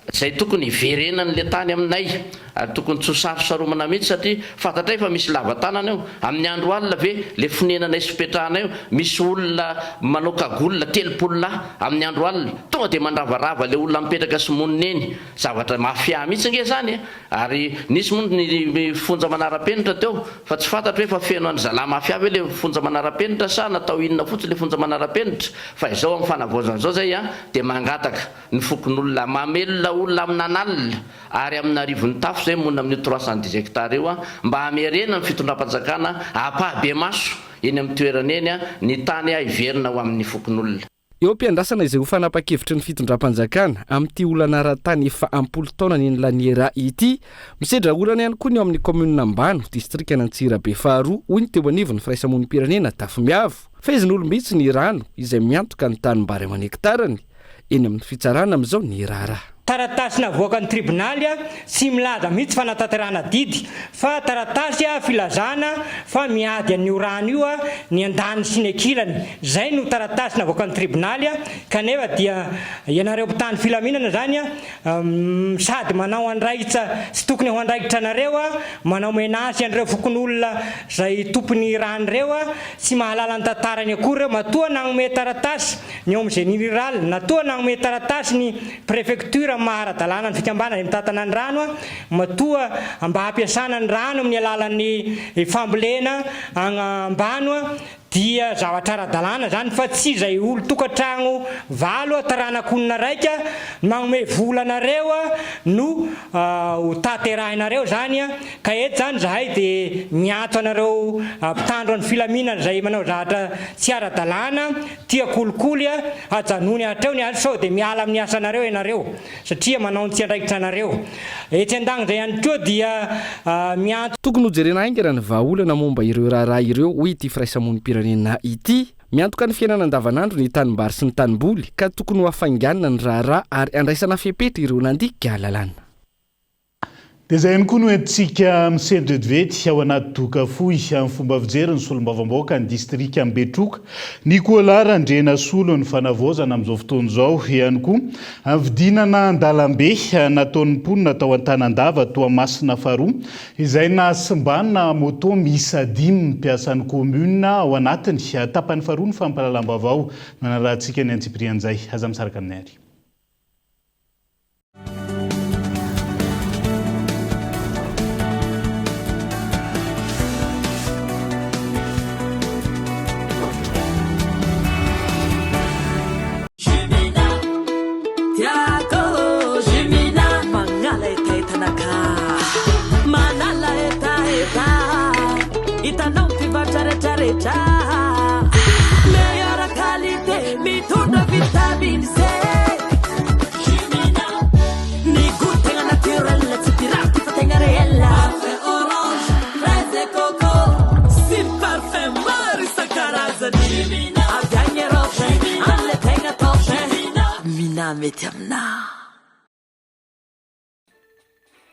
Izay tokony hiverenan'ilay tany aminay ary tokony tsy ho sarosaromana mihitsy satria fantatray fa misy lava-tanana eo. Amin'ny andro alina ve ilay fonenanay sy fipetrahanay eo misy olona manao cagoule 30 lahy amin'ny andro alina tonga dia mandravarava ilay olona mipetraka sy monina eny. Zavatra mafia mihitsy ange izany e! Ary nisy moa ny fonja manara-penitra teo fa tsy fantatro hoe efa feno an-dry zalahy mafia ve ilay fonja manara-penitra sa natao inona fotsiny ilay fonja manara-penitra fa izao amin'ny fanavaozana izao izay dia mangataka ny fokonolona mamelona olona amin'an'alina ary amin'arivony tafo izay monina amin'io 310 hectares io mba hamerena ny fitondram-panjakana ampahabemaso eny amin'ny toerana eny ny tany hiverina ho amin'ny fokonolona. Eo am-piandrasana izay ho fanapa-kevitry ny fitondram-panjakana amin'ity olana ara-tany efa am-polo taonany eny Laniera ity. Misedra olana ihany koa ny ao amin'ny kaominina Ambano, distrikan'Antsirabe faharoa, hoy ny teo anivon'ny firaisamonim-pirenena Tafimiavo. Fehezin'olom-bitsy ny rano izay miantoka ny tanimbary aman'hektarany. Eny amin'ny fitsarana amin'izao ny raharaha. Taratasy navoakan'ny tribonaly tsy milaza mihitsy fanatanterahana didy fa taratasy filazana fa miady an'io rano io ny andaniny sy ny ankilany. Izay no taratasy navoakan'ny tribonaly kanefa dia ianareo mpitandro filaminana izany sady manao andraikitra tsy tokony ho andraikitra anareo, manao menace an'ireo fokonolona izay tompon'ny rano ireo, tsy mahalala ny tantarany akory ireo matoa nagnome taratasy ny ao amin'ny génie rural na toa nagnome taratasy ny préfecture amin'ny maha ara-dalàna ny fikambanana izay mitantana ny rano matoa mba hampiasana ny rano amin'ny alalan'ny fambolena ambano dia zavatra ara-dalàna izany fa tsy izay olon-tokantragno valo taranak'olona raika magnome vola anareo no ho tanterahinareo izany ka eto izany izahay dia miantso anareo mpitandro ny filaminana izay manao zavatra tsy ara-dalàna Tia kolikoly a, ajanony hatreo ny asa sao dia miala amin'ny asanareo ianareo satria manao ny tsy andraikitra anareo. Etsy andanin'izay ihany koa dia miantso. Tokony hojerena haingana ny vahaolana momba ireo raharaha ireo, hoy ity firaisamonim-pirenena ity. Miantoka ny fiainana andavanandro ny tanimbary sy ny tanimboly ka tokony ho hafainganina ny raharaha ary andraisana fepetra ireo nandika lalàna. Dia izay ihany koa no entintsika misento vetivety ao anaty doka fohy amin'ny fomba fijery ny solombavambahoaka ny distrikan'i Betroka, Nicolas Randrianasolo ny fanavaozana amin'izao fotoana izao ihany koa ny fidinana an-dalambe nataon'ny mponina tao Antanandava Toamasina faharoa izay nahasimbana moto miisa dimy mpiasan'ny commune ao anatiny tapany faharoa ny fampahalalam-baovao nanarahantsika ny antsipirian'izay. Aza misaraka aminay ary.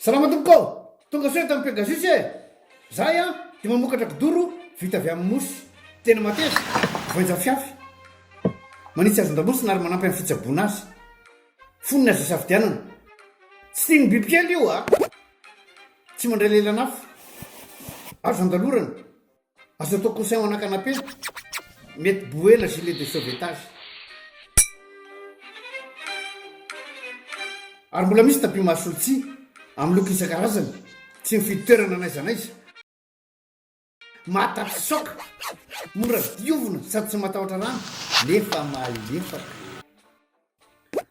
Salama tompoko ô! Tonga soa eto amin'ny Pegasus e! Zahay an dia mamokatra kidoro vita avy amin'ny mousse. Tena mateza, voainja fiafy. Manitsy hazon-damosina ary manampy amin'ny fitsaboana azy. Fonony azo isafidianana. Tsy tian'ny bibikely io a! Tsy mandray lelan'afo. Azo andalorana. Azo atao coussin ho ana canapé. Mety boena gilet de sauvetage. Ary mbola misy tapis mahasolo tsihy, amin'ny loko isan-karazany. Tsy mifidy toerana n'aiza n'aiza. Mahatafy-tsoaka, mora diovina sady tsy matahotra rano nefa malefaka.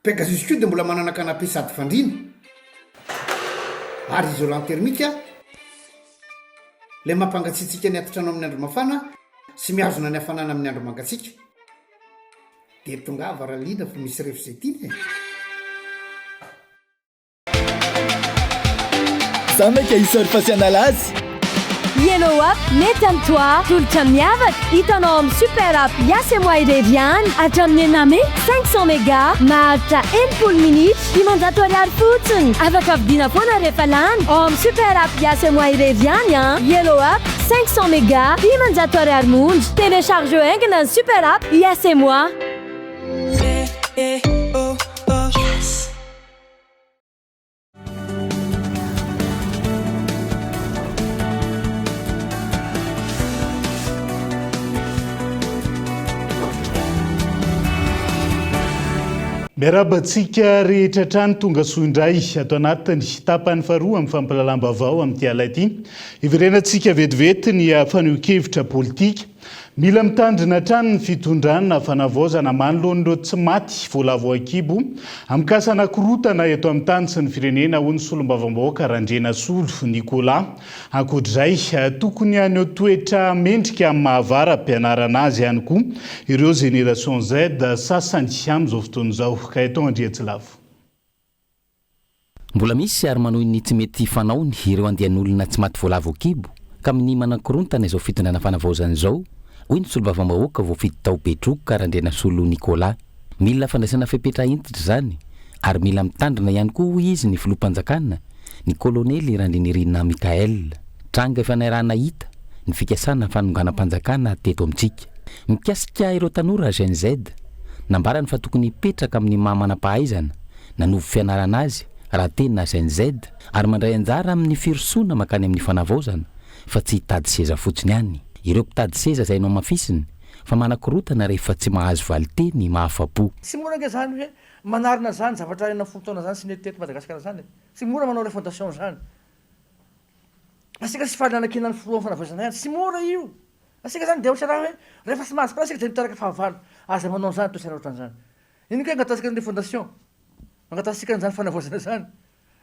Pegasus koa dia mbola manana canapé sady fandriana ary isolant thermique ilay mampangatsiatsiaka ny atitrano amin'ny andro mafana sy mihazona ny hafanana amin'ny andro mangatsiaka. Dia tongava raha liana fa misy ref izay tiana e! Za maika hi-surf sy hanala azy. Yellow Up mety amin'ny toi. Tolotra miavaka hitanao ao amin'ny Super App Yas et Moi irery ihany. Hatramin'ny enina mey, 500 méga, maharitra 60 minitra, 500 ariary fotsiny. Afaka vidiana foana rehefa lany ao amin'ny Super App Yas et Moi irery ihany an! Yellow Up, 500 méga, 500 ariary monja. Téléchargeo haingana ny Super App Yas et Moi. Miarahaba antsika rehetra hatrany tonga soa indray ato anatin'ny tapany faharoa amin'ny fampahalalam-baovao amin'ity alina ity. Hiverenantsika vetivety ny fanehoan-kevitra politika. Mila mitandrina hatrany ny fitondrana fanavaozana manoloana ireo tsy maty voalavo an-kibo amikasana korontana eto amin'ny tany sy ny firenena, hoy ny solombavambahoaka Randrianasolo Nicolas. Ankoatra izay, tokony haneho toetra mendrika amin'ny maha avara-pianarana azy ihany koa ireo Génération Z sasany amin'izao fotoana izao. Gaëtan Andriantsilavo. Mbola misy ary manohy ny tsy mety fanaony ireo andian'olona tsy maty voalavo an-kibo ka minia manakorontana izao fitondrana fanavaozana izao, hoy ny solombavambahoaka voafidy tao Betroka, Randrianasolo Nicolas. Mila fandraisana fepetra hentitra izany ary mila mitandrina ihany koa hoy izy ny filoham-panjakana, ny kolonely Randrianirina Michaël. Tranga efa niaraha-nahita ny fikasana fanonganam-panjakana teto amintsika. Mikasika ireo tanora Gen Z, nambarany fa tokony hipetraka amin'ny maha manam-pahaizana nanovo fianarana azy raha tena Gen Z ary mandray anjara amin'ny firosoana mankany amin'ny fanavaozana fa tsy hitady seza fotsiny any. Ireo mpitady seza izay nohamafisiny fa manakorotana rehefa tsy mahazo valinteny mahafa-po. Tsy mora ange zany hoe manarina zany zavatra 60 taona zany sy nety teto Madagasikara zany e! Tsy mora manao refondation zany. Asika tsy faly nanakiana ny filoha fanavaozana ihany, tsy mora io! Asika zany dia ohatra raha hoe rehefa tsy mahazo place isika dia miteraka fahavalo, aza manao an'izany toe-tsaina ohatran'izany. Ino kay angatahantsika ny refondation? Angatahantsika an'izany fanavaozana izany?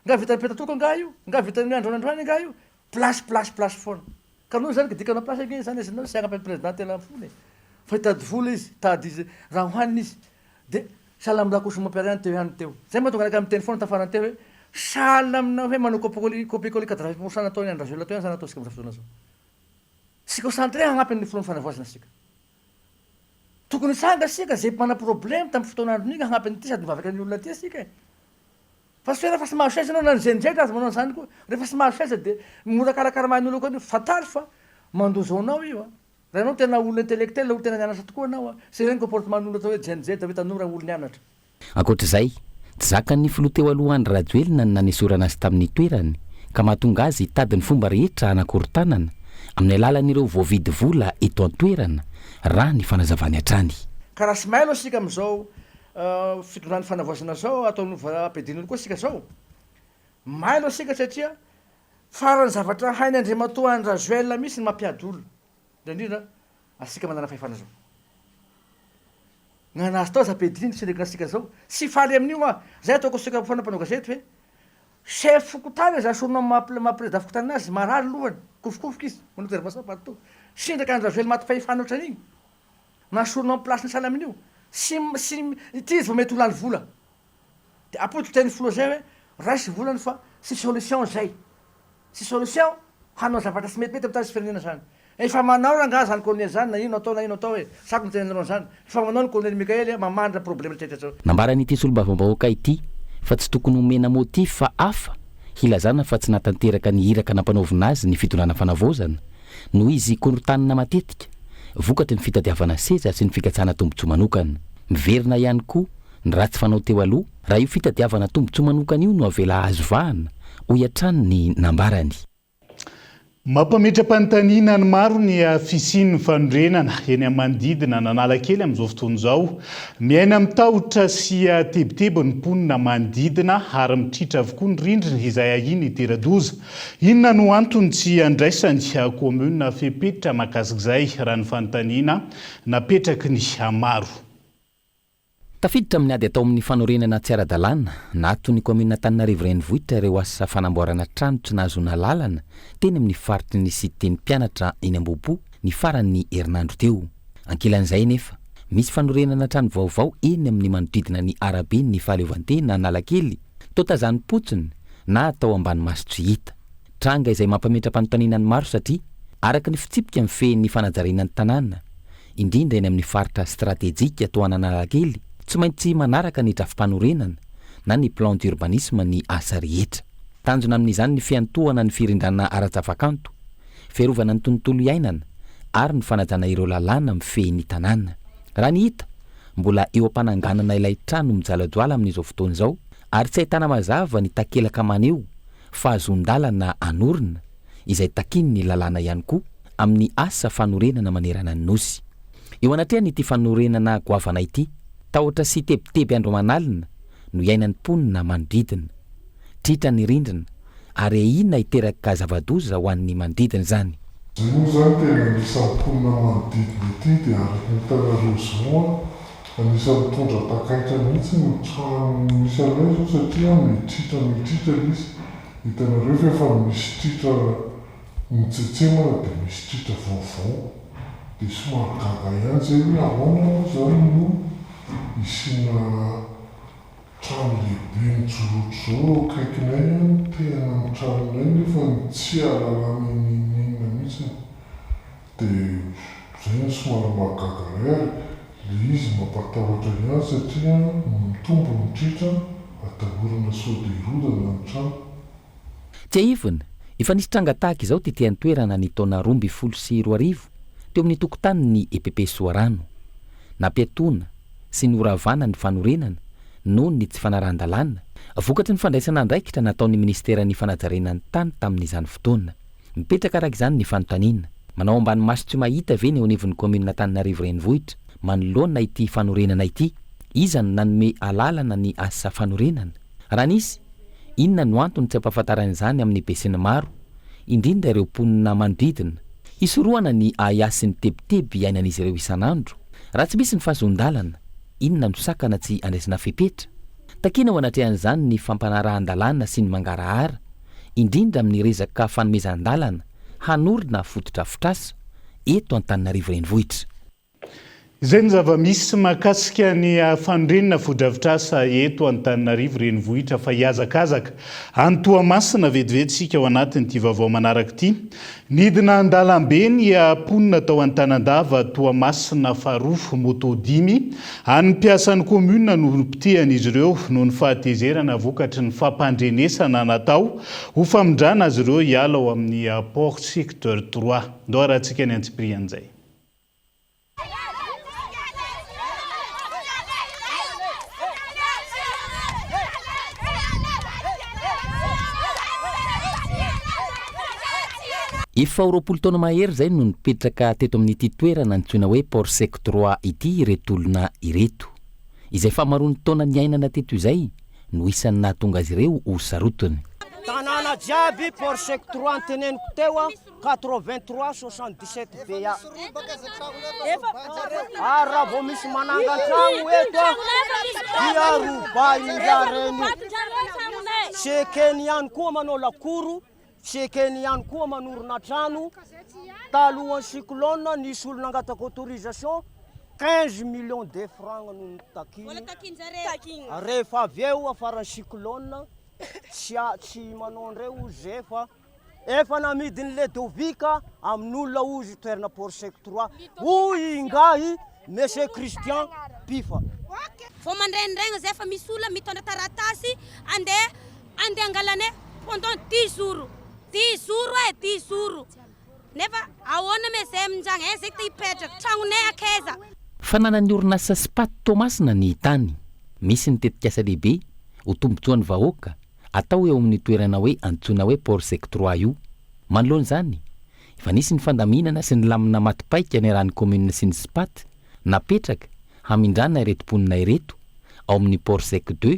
Nga vitan'ny petatoko angaha io? Nga vitan'ny hoe androany androany angaha io? Place place place foana. Ka noho izany kidikana place ange izany izy tsy hanampy an'i président tena amin'ny fony e. Fa hitady vola izy, hitady izy raha hohanina izy. Dia sahala amin'ny lakosin'i mon père ihany teo ihany teo. Zay mahatonga anakahy miteny foana tafarany teo hoe sahala amina hoe manao copier copier coller 80% nataon'i Andry Rajoelina teo ihany izany ataontsika amin'izao fotoana izao. Tsy concentré hagnampy ny filohan'ny fanavaozana isika. Tokony hitsanga isika zay mana problème tamin'ny fotoana andron'iny hagnampy an'ity sady mivavaka ny olona aty isika e. Fa tsy hoe rehefa tsy mahazo seza ianao na ny Gen Z aza manao an'izany koa, rehefa tsy mahazo seza dia mora karakara ny olona koa, fantaro fa mandoza ho anao io a. Raha ianao tena olona intellectuel, olona tena nianatra tokoa ianao a, tsy ireny comportement ny olona atao hoe Gen Z hoe tanora olona nianatra. Ankoatra izay, tsy zakan'ny filoha teo aloha Andry Rajoelina ny nanesorana azy tamin'ny toerany ka mahatonga azy hitady ny fomba rehetra hanakorontanana amin'ny alalan'ireo voavidy vola eto an-toerana, raha ny fanazavany hatrany. Ka raha tsy mailo isika amin'izao fitondran'ny fanavaozana izao, ataon'ny ampiadian'olo koa isika izao, mailo isika satria faran'ny zavatra hain'i Andriamatoa Andry Rajoelina mihitsy ny mampiady olona, indrindra indrindra antsika manana fahefana izao. Gnanazy tao aza ampiadiany tsy ndreky nasika zao, tsy faly amin'io aho, zay ataoko asika foana mpanao gazety hoe chef fokontany aza asorina amin'ny maha président fokontany anazy marary lohany, mikofokofoka izy, manao intervention partout, sindraka Andry Rajoelina maty fahefana ohatran'igny, nasorina amin'ny place-ny sahala amin'io, tsy tsy ity izy vao mety ho lany vola, de ampody teny filoha zay hoe raiso volany fa tsy solution zay. Tsy solution hanao zavatra tsy metimety am tany sy firenena zany. Efa manao rangah zany colonel zany na ino atao na ino atao e, sako miteny anareo anzany, efa manao ny colonel Mickael mamandra problème rehetra zao. Nambaran'ity solombavambahoaka ity fa tsy tokony homena motif hafa hilazana fa tsy nahatanteraka ny iraka nampanaovina azy ny fitondrana fanavaozana noho izy korontanina matetika vokatry ny fitadiavana seza sy ny fikatsahana tombontsoa manokana. Miverina ihany koa ny ratsy fanao teo aloha raha io fitadiavana tombontsoa manokana io no avela hahazo vahana, hoy hatrany ny nambarany. Mampametra-panontaniana ny maro ny fisian'ny fanorenana eny amin'ny manodidina an'Analakely amin'izao fotoana izao. Miaina amin'ny tahotra sy tebiteby ny mponina manodidina ary mitritra avokoa ny rindrina izay ahiana hitera-doza. Inona no antony tsy andraisan'ny kaominina fepetra mahakasika izay raha ny fanontaniana napetraky ny maro. Tafiditra amin'ny ady atao amin'ny fanorenana tsy ara-dalàna, naaton'ny kaominina Antananarivo Renivohitra ireo asa fanamboarana trano tsy nahazoana alalana teny amin'ny faritry ny site-n'ny mpianatra eny Ambohipo ny faran'ny herinandro teo. Ankilan'izay anefa, misy fanorenana trano vaovao eny amin'ny manodidina ny araben'ny fahaleovantena Analakely, toa tazanim-potsiny na atao ambany maso tsy hita. Tranga izay mampametra-panontaniana ny maro satria, araka ny fitsipika mifehy ny fanajariana ny tanàna, indrindra eny amin'ny faritra stratejika toa an'Analakely, tsy maintsy manaraka ny drafi-panorenana na ny plan d'urbanisme ny asa rehetra. Tanjona amin'izany ny fiantohana ny firindrana ara-javakanto, fiarovana ny tontolo iainana ary ny fanajana ireo lalàna mifehy ny tanàna. Raha ny hita, mbola eo am-pananganana ilay trano mijalajoala amin'izao fotoana izao ary tsy ahitana mazava ny takelaka maneho fahazoan-dalana hanorina, izay takian'ny lalàna ihany koa amin'ny asa fanorenana manerana ny Nosy. Eo anatrehan'ity fanorenana goavana ity, tahotra sy tebiteby andro aman'alina no iainan'ny mponina manodidina. Tritra ny rindrina ary ahiana hiteraka zava-doza ho an'ny manodidina izany. Zay moa zany tena anisan'ny mponina manodidina ety dia araka ny hitanareo izao an, anisan'ny mitondra takaitra mihitsy ny trano misy anay izao satria mitritra mitritra ilay izy, hitanareo fa efa misy tritra notsetsemana dia misy tritra vaovao, dia somary gaga ihany zay hoe ahoana moa izany no hisiana Trano lehibe mijoro ohatr'izao eo akaikinay an, tehana amin'ny tranonay nefa tsy ahalalana n'inon'inona mihitsy dia izay no somary mahagaga anay ary ilay izy mampatahotra ihany satria mitombo ny tritra atahorana sao dia hirodana ny trano. Tsiahivina, efa nisy tranga tahaka izao tety an-toerana ny taona 2012 teo amin'ny tokotanin'ny EPP Soarano. Nampiatoana sy noravana ny fanorenana noho ny tsy fanarahan-dalàna, vokatry ny fandraisana andraikitra nataon'ny minisiteran'ny fanajariana ny tany tamin'izany fotoana. Mipetraka araka izany ny fanontaniana, manao ambany maso tsy mahita ve ny eo anivon'ny kaominina Antananarivo Renivohitra manoloana ity fanorenana ity? Iza no nanome alalana ny asa fanorenana? Raha nisy, inona no antony tsy ampahafantarana izany amin'ny besinimaro, indrindra ireo mponina manodidina? Hisorohana ny ahiahy sy ny tebiteby iainan'izy ireo isan'andro. Raha tsy misy ny fahazoan-dalana, inona no sakana tsy andraisana fepetra? Takiana ho anatrehan'izany ny fampanarahan-dalàna sy ny mangarahara, indrindra amin'ny resaka fanomezan-dalana hanorina fotodrafitrasa eto Antananarivo Renivohitra. Izay ny zava-misy mahakasika ny fanorenana fotodrafitrasa eto Antananarivo Renivohitra fa hihazakazaka any Toamasina vetivety isika ao anatin'ity vaovao manaraka ity. Nidina an-dalambe ny mponina tao Antanandava Toamasina faharoa, moto dimy an'ny mpiasan'ny commune no nopotehan'izy ireo noho ny fahatezerana vokatry ny fampandrenesana natao ho famindrana azy ireo hiala ao amin'ny port secteur trois. Ndao arahantsika ny antsipirian'izay. Efa ho 20 taona mahery izay no nipetraka teto amin'ity toerana antsoina hoe Port Sec Trois ity ireto olona ireto. Izay fahamaroan'ny taona niainana teto izay no isan'ny nahatonga azy ireo ho sarotiny. Tanàna jiaby Port Sec Trois noteneniko teo 83 77 BA. Ary raha vao misy manangan-tragno eto dia robahin'ingahy reny io. Tsy ekeny ihany koa manao lakoro, tsy ekeny ihany koa manorina trano. Talohan'ny cyclone nisy olona nangataka autorisation 15 millions de francs no notakiny. Rehefa avy eo afaran'ny cyclone tsy tsy manao indray hozy zay fa Efa namidin'i Ledovika amin'olona hozy toerana Port Sec Trois, hoy ingahy Monsieur Christian Pifa. Vao mandraindraigna zay fa misy olona mitondra taratasy andeha andeha angalanay pendant dix jours, dix jours e, dix jours nefa ahoana me zay aminjagny eh zay te hipetraka, tragnonay akaiza. Fananan'ny orinasa Spat Toamasina ny tany. Misy ny tetikasa lehibe ho tombontsoan'ny vahoaka atao eo amin'io toerana hoe antsoina hoe Port Sec Trois io. Manoloana izany, efa nisy ny fandaminana sy ny lamina maty paika niarahan'ny commune sy ny Spat napetraka hamindrana ireto mponina ireto ao amin'ny Port Sec Deux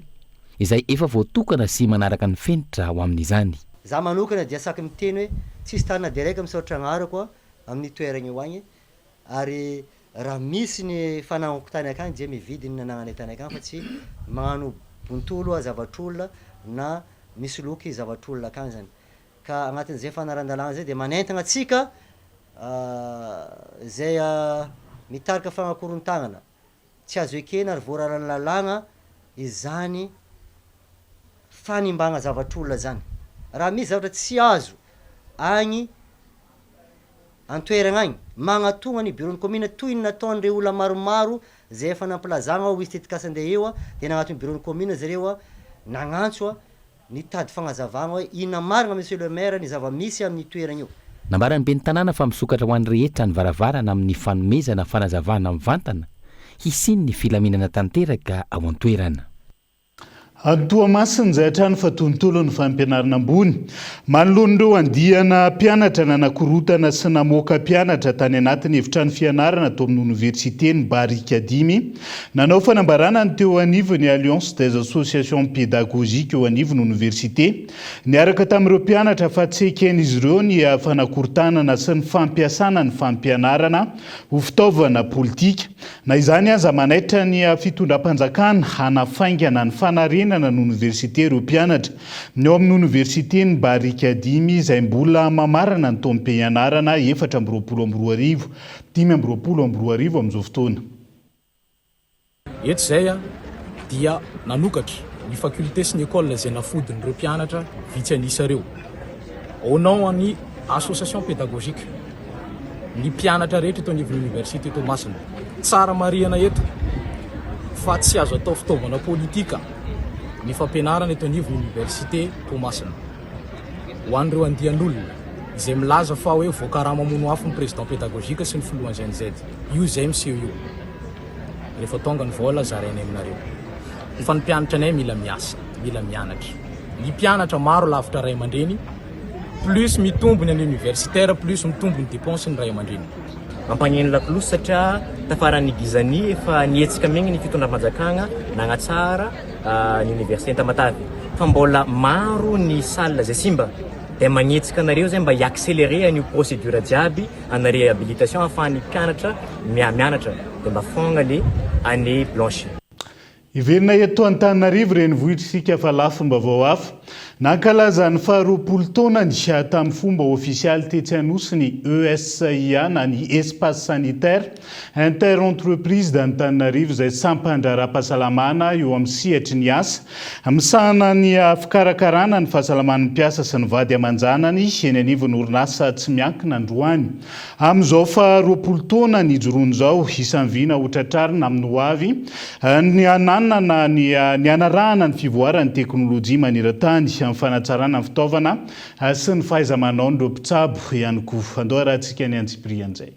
izay efa voatokana sy manaraka ny fenitra ho amin'izany. Za manokana dia saky miteny hoe tsisy tany na dia raika misaotra agnarako amin'ny toeragna io agny Ary raha misy ny fanagnako tany akagny dia mividy ny nanagnanay tany akagny fa tsy magnano bontolo zavatr'olona na misoloky zavatr'olona akagny zany. Ka agnatin'izay fanaran-dalàgna zay dia manentagna antsika izay mitarika fagnakorontagnana Tsy azo ekena ary voararan'ny lalàgna izany fanimbagna zavatr'olona zany. Raha misy zavatra tsy azo agny an-toeragna agny, magnatogna ny bureau-n'ny commune toy ny nataon'ireo olona maromaro zay efa nampilazagna ao hisy tetikasa andeha eo dia nagnatogna bureau-n'ny commune zareo nagnantso Nitady fagnazavagna hoe inona marigna Monsieur le Maire ny zava-misy amin'io toeragna io. Nambaran'ny ben'ny tanàna fa misokatra ho an'ny rehetra ny varavarana amin'ny fanomezana fanazavana mivantana hisian'ny filaminana tanteraka ao an-toerana. Any Toamasina izay hatrany fa tontolon'ny fampianarana ambony. Manoloana ireo andiana mpianatra nanakorontana sy namoaka mpianatra tany anatin'ny efitrano fianarana tao amin'ny oniversiten'i Barikadimy, nanao fanambarana ny teo anivon'ny Alliance des associations pédagogiques eo anivon'ny oniversite niaraka tamin'ireo mpianatra fa tsy eken'izy ireo ny fanakorontanana sy ny fampiasana ny fampianarana ho fitaovana politika. Na izany aza, manaitra ny fitondram-panjakana hanafaingana ny fanarenana ny oniversite ireo mpianatra. Ny ao amin'ny oniversiten'i Barikadimy izay mbola mamarana ny taom-pianarana 2024, 2025 amin'izao fotoana. Eto izay dia nanokatra ny faculté sy ny école izay nafodin'ireo mpianatra vitsy an'isa ireo. Au nom an'ny association pédagogique, ny mpianatra rehetra eto anivon'ny université Toamasina. Tsara marihana eto fa tsy azo atao fitaovana politika ny fampianarana eto anivon'ny université Toamasina. Ho an'ireo andian'olona izay milaza fa hoe voakarama hamono afo ny président pédagogique sy ny filohan'ny GNZ, io izay miseho io. Rehefa tonga ny vola zarainay aminareo. Fa ny mpianatra anay mila miasa, mila mianatra. Ny mpianatra maro lavitra ray aman-dreny, plus mitombo ny année universitaire, plus mitombo ny dépense ny ray aman-dreny. Mampaneno lakolosy satria tafaran'ny Gizani efa nihetsika mihiny ny fitondram-panjakagna nagnatsara ny université Tamatave fa mbola maro ny salle zay simba dia magnetsika anareo zay mba hi-accelerer an'io procédure jiaby ana réhabilitation ahafahan'ny mpianatra mianatra dia mba fogna le année blanche. Hiverina eto Antananarivo renivohitra isika fa lafim-baovao hafa. Nankalaza ny faharoapolo taonany tamin'ny fomba ofisialy tetsy Anosy ny ESIA na ny Espace Sanitaire Inter-Entreprise d'Antananarivo izay sampan-draharaham-pahasalamana eo amin'ny sehatry ny asa misahana ny fikarakarana ny fahasalaman'ny mpiasa sy ny vady aman-janany eny anivon'ny orinasa tsy miankina androany. Amin'izao faha 20 taona nijoroany izao, isan'ny vina ho tratrarina amin'ny ho avy ny hananana ny ny hanarahana ny fivoaran'ny teknolojia maneran-tany amin'ny fanatsarana ny fitaovana sy ny fahaiza-manaon'ireo mpitsabo ihany koa. Andao harahantsika ny antsipirian'izay.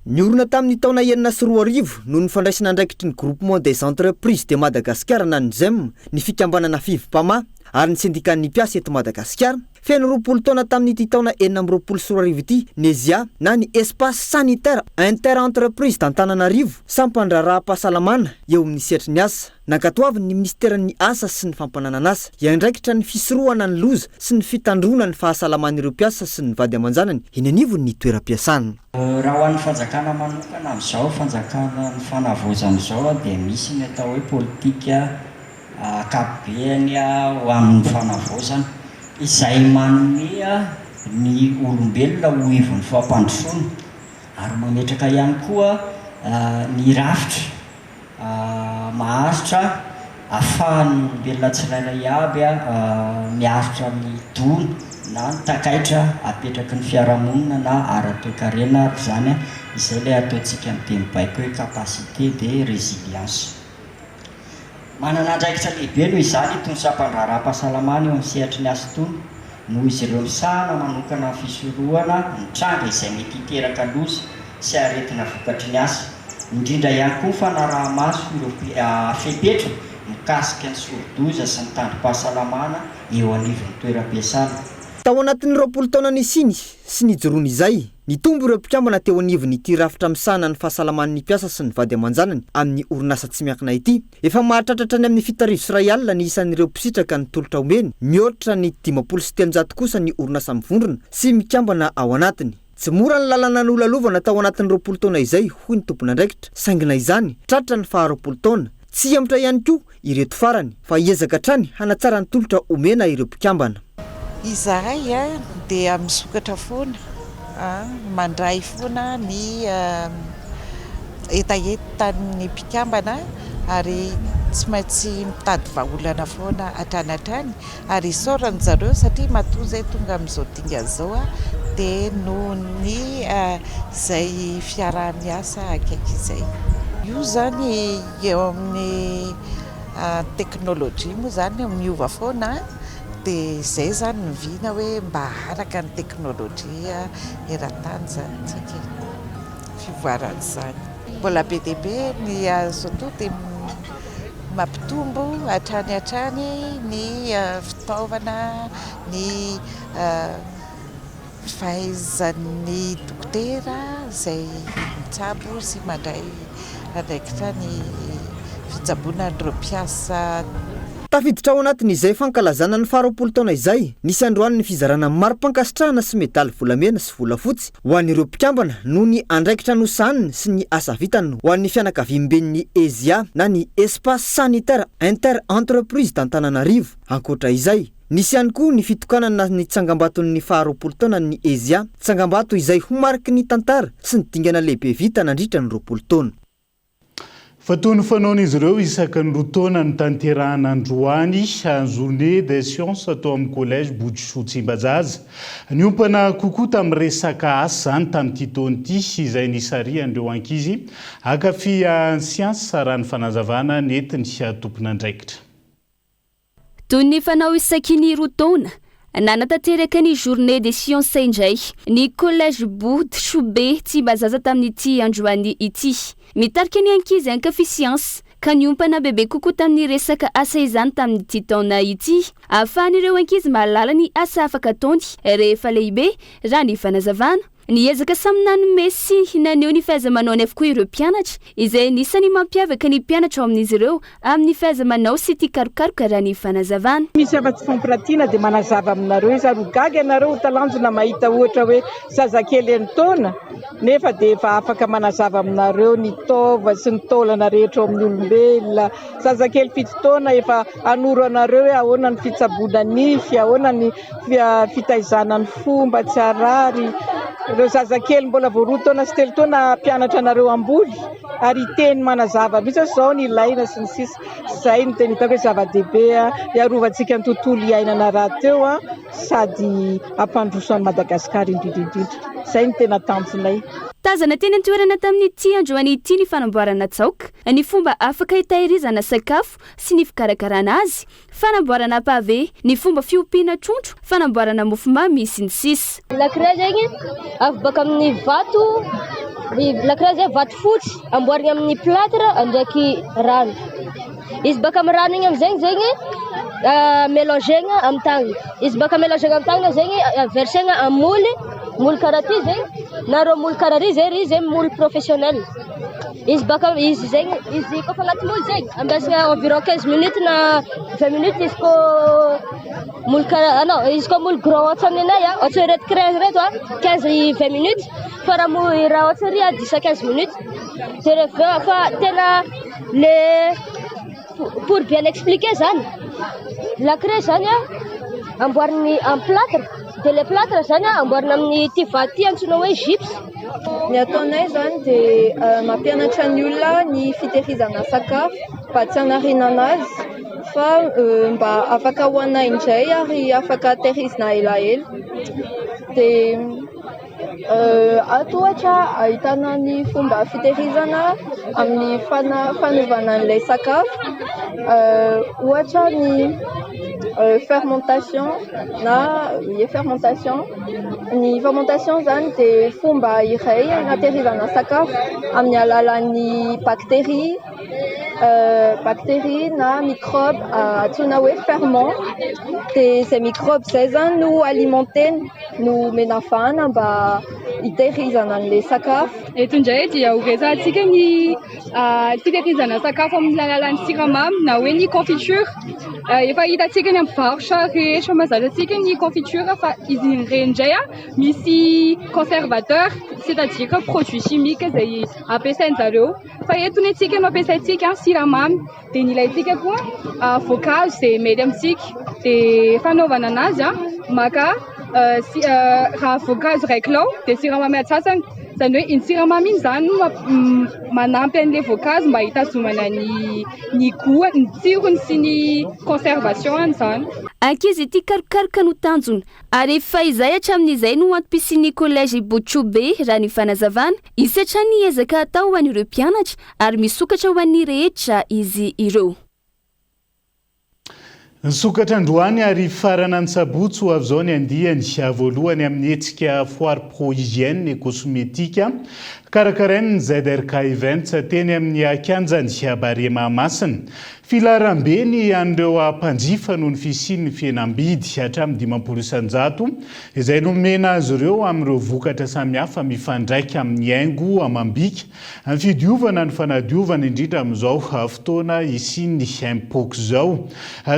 Niorina tamin'ny taona 2006 noho ny fandraisana andraikitry ny Groupement des Entreprises de Madagascar na ny GEM ny fikambanana Fivmpama ary ny sendikan'ny mpiasa eto Madagasikara. Feno 20 taona tamin'ity taona 2026 ity ny ESIA na ny Espace Sanitaire Inter-Entreprise d'Antananarivo, sampan-draharaham-pahasalamana eo amin'ny sehatry ny asa. Nankatoavin'ny minisiteran'ny Asa sy ny Fampananan'asa hiandraikitra ny fisorohana ny loza sy ny fitandroana ny fahasalaman'ireo mpiasa sy ny vady aman-janany eny anivon'ny toeram-piasana. Raha ho an'ny fanjakana manokana amin'izao fanjakana ny fanavaozana izao dia misy ny atao hoe politika ankapobeny ho amin'ny fanavaozana izay manome ny olombelona ho ivon'ny fampandrosoana ary mametraka ihany koa ny rafitra maharitra afahan'ny olombelona tsirairay aby miaritra ny dona na ny takaitra apetraky ny fiarahamonina na ara-toekarena ary izany, izay ilay ataontsika amin'ny teny baiko hoe capacité de résilience. Manana andraikitra lehibe noho izany itony sampan-draharaham-pahasalamana eo amin'ny sehatry ny asa itony noho izy ireo misahana manokana ny fisorohana ny tranga izay mety hiteraka loza sy aretina vokatry ny asa, indrindra ihany koa ny fanaraha-maso ireo fepetra mikasika ny sori-doza sy ny tandrom-pahasalamana eo anivon'ny toeram-piasana. Tao anatin'ny 20 taona nisiany sy nijoroany izay, nitombo ireo mpikambana teo anivon'ity rafitra misahana ny fahasalaman'ny mpiasa sy ny vady aman-janany amin'ny orinasa tsy miankina ity. Efa mahatratra hatrany amin'ny 2070 ny isan'ireo mpisitraka ny tolotra omeny, mihoatra ny 350 kosa ny orinasa mivondrona sy mikambana ao anatiny. Tsy mora ny lalana nolalovana tao anatin'ny 20 taona izay, hoy ny tompon'andraikitra, saingy na izany, tratra ny faha 20 taona. Tsy hihemotra ihany koa ireto farany, fa hiezaka hatrany hanatsara ny tolotra omena ireo mpikambana. Izahay dia misokatra foana, mandray foana ny hetahetan'ny mpikambana ary tsy maintsy mitady vahaolana foana hatrany hatrany. Ary isaorana zareo satria matoa izay tonga amin'izao dingana izao dia noho ny izay fiaraha-miasa akaiky izay. Io izany eo amin'ny teknolojia moa izany miova foana dia izay izany ny vina hoe mba haharaka ny teknolojia eran-tany izany isika e, fivoaran'izany. Mbola be dia be ny azo atao dia. Mampitombo hatrany hatrany ny fitaovana, ny fahaizan'ny dokotera izay mitsabo sy mandray andraikitra ny fitsaboana an'ireo mpiasa. Tafiditra ao anatin'izay fankalazana ny faharoapolo taona izay, nisy androany ny fizarana mari-pankasitrahana sy medaly volamena sy volafotsy ho an'ireo mpikambana noho ny andraikitra nosahaniny sy ny asa vitany ho an'ny fianakaviamben'ny ESIA na ny Espace Sanitaire Inter Entreprise d'Antananarivo. Ankoatra izay, nisy ihany koa ny fitokanana ny tsangambaton'ny faharoapolo taonan'ny ESIA, tsangambato izay ho mariky ny tantara sy ny dingana lehibe vita nandritra ny 20 taona. Fa toy ny fanaon'izy ireo isaky ny roa taona notanterahana androany ny Journée des sciences tao amin'ny Collège Botosoa Tsimbazaza. Niompana kokoa tamin'ny resaka asa izany tamin'ity taona ity izay nisarihan'ireo ankizy hankafy ny siansa raha ny fanazavana nentin'ny tompon'andraikitra. Toy ny fanao isaky ny roa taona, nanatanteraka ny Journée des sciences indray ny Collège Botosobe Tsimbazaza tamin'ity androany ity. Mitarika ny ankizy hankafy siansa, ka niompana bebe kokoa tamin'ny resaka asa izany tamin'ity taona ity. Ahafahan'ireo ankizy mahalala ny asa afaka ataony rehefa lehibe, raha ny fanazavana. Niezaka samy nanome sy naneho ny fahaiza-manaony avokoa ireo mpianatra, izay anisan'ny mampiavaka ny mpianatra ao amin'izy ireo amin'ny fahaiza-manao sy tia karokaroka raha ny fanazavana. Misy afa-tsy fampiratiana dia manazava aminareo izy ary ho gaga ianareo ho talanjona mahita ohatra hoe zazakely enin-taona nefa dia efa afaka manazava aminareo ny taova sy ny taolana rehetra ao amin'ny olombelona. Zazakely fito taona efa hanoro anareo hoe ahoana ny fitsaboana nify, ahoana ny fitaizana ny fo mba tsy harary. Ireo zazakely mbola vao roa taona sy telo taona hampianatra anareo hamboly ary hiteny manazava mihitsy hoe izao ny ilaina sy ny sisa. Izay no tena hitako hoe zava-dehibe hiarovantsika ny tontolo iainana rahateo sady hampandroso an'i Madagasikara indrindra indrindra. Izay no tena tanjonay. Tazana teny an-toerana tamin'ity androany ity ny fanamboarana tsaoka, ny fomba afaka hitahirizana sakafo sy ny fikarakarana azy, Fanamboarana pavé, ny fomba fiompiana trondro, fanamboarana mofomamy, sy ny sisa. Lakre zegny avy baka amin'ny vato, lakre zegny vato fotsy amboarigna amin'ny plâtre ndraiky rano, izy baka amin'ny rano igny amizegny zegny mélangena amin'ny tagnana, izy baka mélangena amin'ny tagnana zegny versena amin'ny moule, moule karaha ty zegny na reo moule karaha ry zay ry zegny moule professionnel. Izy baka izy zegny izy kôfa agnaty moule zegny ambesagna environ 15 minutes na 20 minutes izy kô moule karaha non izy kô moule grand ohatra ny anay a ohatra ireto craie ireto a 15 20 minutes fa raha moule raha ohatra ry a 10 à 15 minutes de rehefa fa tena le pour bien expliquer zany la craie zany a amboariny amin'ny plâtre de le plâtre zany a amboarina amin'ny ity vato ity antsoina hoe gypse. Ny ataonay izany dia mampianatra ny olona ny fitehirizana sakafo mba tsy hanariana anazy fa mba afaka hohanina indray ary afaka tehirizina elaela. Dia ato ohatra ahitana ny fomba fitehirizana amin'ny fanovana an'ilay sakafo ohatra ny fermentation na fermentation. Ny fermentation izany dia fomba iray hanaterizana sakafo amin'ny alalan'ny bakteria, bakteria na microbe antsoina hoe ferment. Dia izay microbe izay izany no alimenter-na, no omena vahana mba hitehirizana an'ilay sakafo. Eto indray dia ho resahantsika ny fitehirizana sakafo amin'ny alalan'ny siramamy na hoe ny confiture. Efa hitantsika eny amin'ny mpivarotra rehetra mahazatra antsika ny confiture fa izy ireny indray misy conservateur c'est à dire que produit chimique izay ampiasain-jareo fa eto ny antsika no ampiasaintsika siramamy dia ny ilaintsika koa voankazo izay mety amintsika dia fanaovana anazy maka raha voankazo iray kilao dia siramamy antsasany izany hoe iny siramamy iny izany no manampy an'ilay voankazo mba hitazomana ny ny goût, ny tsirony sy ny conservation-ny izany. Ankizy tia karokaroka no tanjona, ary efa izay hatramin'izay no antom-pisian'ny Collège Botrobe raha ny fanazavana. Hisy hatrany ny ezaka hatao ho an'ireo mpianatra ary misokatra ho an'ny rehetra izy ireo. Nisokatra androany ary hifarana ny sabotsy ho avy izao ny andiany voalohany amin'ny hetsika Foire Pro Hygiène et Cosmétique karakarain'ny ZRK Events teny amin'ny kianjan'i Barea Mahamasina. Filaharambe ny an'ireo mpanjifa noho ny fisian'ny fihenam-bidy hatramin'ny 50% izay nomena azy ireo amin'ireo vokatra samihafa mifandraika amin'ny haingo amam-bika Ny fidiovana ny fanadiovana indrindra amin'izao fotoana hisian'ny Mpox izao.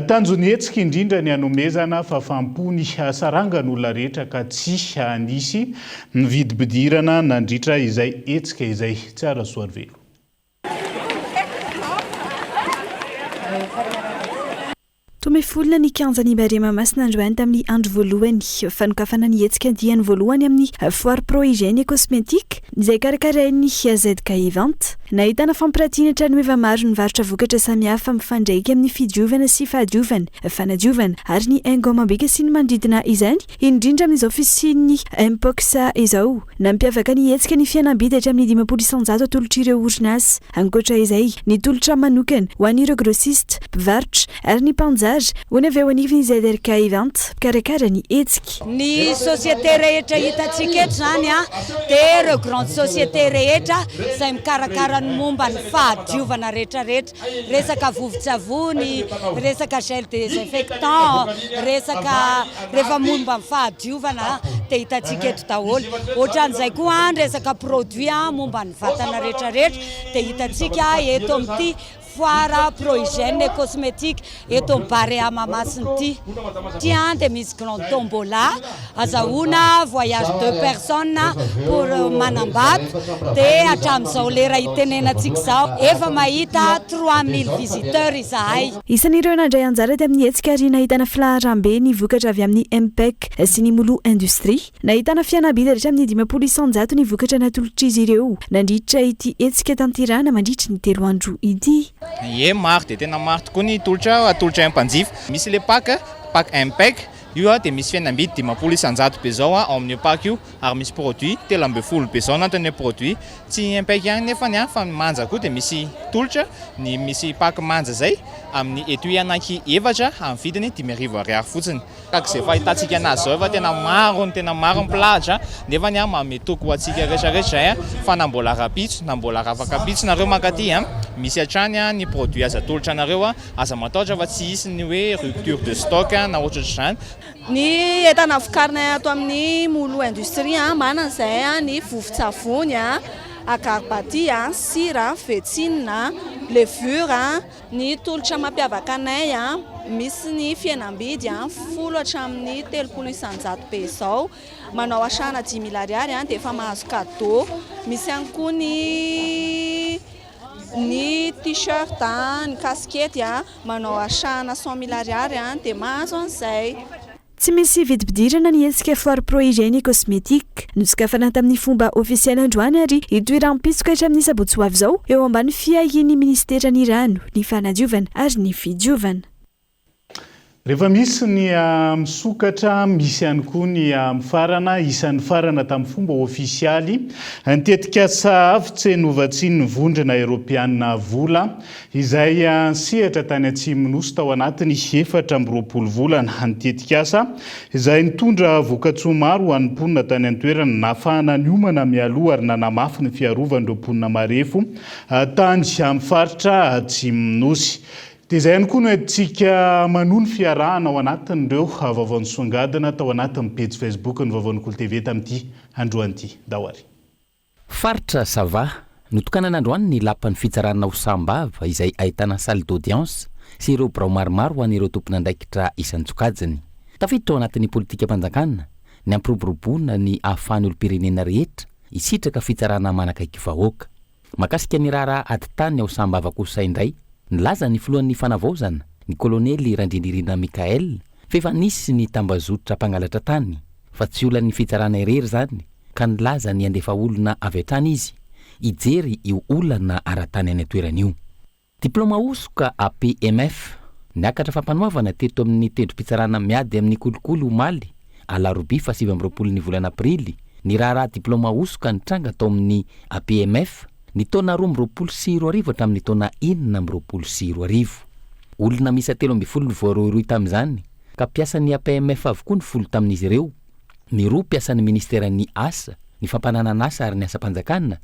Tanjon'ny hetsika indrindra ny hanomezana fahafaham-po ny sarangan'olona rehetra ka tsy nisy ny vidim-pidirana nandritra izay hetsika izay. Tsiara Soarivelo. Tomefolona ny kianjan'i Barea Mahamasina androany tamin'ny andro voalohany fanokafana ny hetsika andiany voalohany amin'ny Foire Pro Hygiène et Cosmétique izay karakarain'ny ZK Event. Nahitana fampiratiana tranoheva maro nivarotra vokatra samihafa mifandraika amin'ny fidiovana sy fahadiovana, fanadiovana ary ny haingo amam-bika sy ny manodidina izany, indrindra amin'izao fisian'ny Mpox izao. Nampiavaka ny hetsika ny fihenam-bidy hatramin'ny 50% atolotr'ireo orinasa. Ankoatra izay, ny tolotra manokana ho an'ireo grossiste, mpivarotra, ary ny mpanjary, hoy ny avy eo anivon'ny ZRK Event, mpikarakara ny hetsika. Ny société rehetra hitantsika eto izany dia ireo grande société rehetra izay mikarakara ny momba ny fahadiovana rehetra rehetra, resaka vovon-tsavony, resaka gel désinfectant, resaka rehefa momba ny fahadiovana dia hitantsika eto daholo. Ohatran'izay koa ny resaka produit momba ny vatana rehetra rehetra dia hitantsika eto amin'ity foire pro hygiène et cosmétique eto amin'ny Barea Mahamasina ity. Ity dia misy grande tombola azahoana voyage deux personnes pour Manambato dia hatramin'izao lera itenenantsika izao efa mahita 3000 visiteurs izahay. Isan'ireo nandray anjara tamin'ny hetsika ary nahitana filaharambe ny vokatra avy amin'ny MPEC sy ny Molo Industrie. Nahitana fihenam-bidy hatramin'ny 50% ny vokatra natolotr'izy ireo nandritra ity hetsika tanterahana mandritry ny telo andro ity. Ie, maro dia tena maro tokoa ny tolotra atolotra amin'ny mpanjifa. Misy ilay pack, pack MPEC, io dia misy fihenam-bidy 50% be izao ao amin'io pack io ary misy produit 13 be izao anatin'ilay produit. Tsy MPEC ihany nefany fa ny manja koa dia misy tolotra, ny misy pack manja izay amin'ny etui ananky efatra amin'ny vidiny 5000 ariary fotsiny. Araka izay fahitantsika anazy izao efa tena maro ny tena maro ny mpilahatra nefa ny manome toky ho antsika rehetra rehetra izay fa na mbola rahampitso na mbola rahafakampitso nareo mankaty misy hatrany ny produit azo atolotra anareo, aza matahotra fa tsy hisy ny hoe rupture de stock na ohatrohatr'izany. Ny entana vokarinay ato amin'ny Molo Industrie, manana izahay ny vovon-tsavony, agarbati, sira, vetsinina, levure, Ny tolotra mampiavaka anay, misy ny fihenam-bidy folo hatramin'ny 30% be izao, manao achat-na 5000 ariary dia efa mahazo cadeau, misy ihany koa ny ny t-shirt, ny kasikety, manao achat-na 100000 ariary dia mahazo an'izay. Tsy misy vidim-pidirana ny hetsika Foire Pro Hygiène et Cosmétique. Nosokafana tamin'ny fomba ofisialy androany ary hitohy rahampitso ka hatramin'ny sabotsy ho avy izao eo ambany fiahian'ny minisiteran'ny Rano, ny Fanadiovana ary ny Fidiovana. Rehefa misy ny misokatra, misy ihany koa ny mifarana. Isan'ny nifarana tamin'ny fomba ofisialy ny tetikasa Avotse novatsian'ny Vondrona Eoropeanina vola. Izay nisehatra tany Atsimon'ny Nosy tao anatin'ny 24 volana. Ny tetikasa, izay nitondra vokatsoa maro ho an'ny mponina tany an-toerana, nahafahana niomana mialoha ary nanamafy ny fiarovan'ireo mponina marefo tany amin'ny faritra Atsimon'ny Nosy. Dia izay ihany koa no entintsika manohy ny fiarahana ao anatin'ireo vaovao nisongadina tao anatin'ny pejy Facebook ny Vaovaon'ny Kolo TV tamin'ity androany ity. Ndao ary. Faritra Sava, Notokanana androany ny lapan'ny fitsarana ao Sambava izay ahitana salle d'audience sy ireo birao maromaro ho an'ireo tompon'andraikitra isan-tsokajiny. Tafiditra ao anatin'ny politikam-panjakana ny hampiroboroboana ny ahafahan'ny olom-pirenena rehetra hisitraka fitsarana manakaiky vahoaka. Mahakasika ny raharaha ady tany ao Sambava kosa indray, nilaza ny filohan'ny Fanavaozana, ny kolonely Randrianirina Michaël, fa efa nisy ny tambazotra mpangalatra tany, fa tsy olan'ny fitsarana irery izany ka nilaza ny handefa olona avy hatrany izy hijery io olana ara-tany any an-toerana io. Diplaoma hosoka APMF. Niakatra fampanoavana teto amin'ny tendrom-pitsarana miady amin'ny kolikoly omaly, alarobia faha29 ny volana aprily, ny raharaha diplaoma hosoka nitranga tao amin'ny APMF, ny taona 2022 hatramin'ny taona 2026. Olona miisa 13 no voarohirohy tamin'izany, ka mpiasan'ny APMF avokoa ny folo tamin'izy ireo, ny roa mpiasan'ny minisiteran'ny Asa, ny fampananan'asa ary ny asam-panjakana,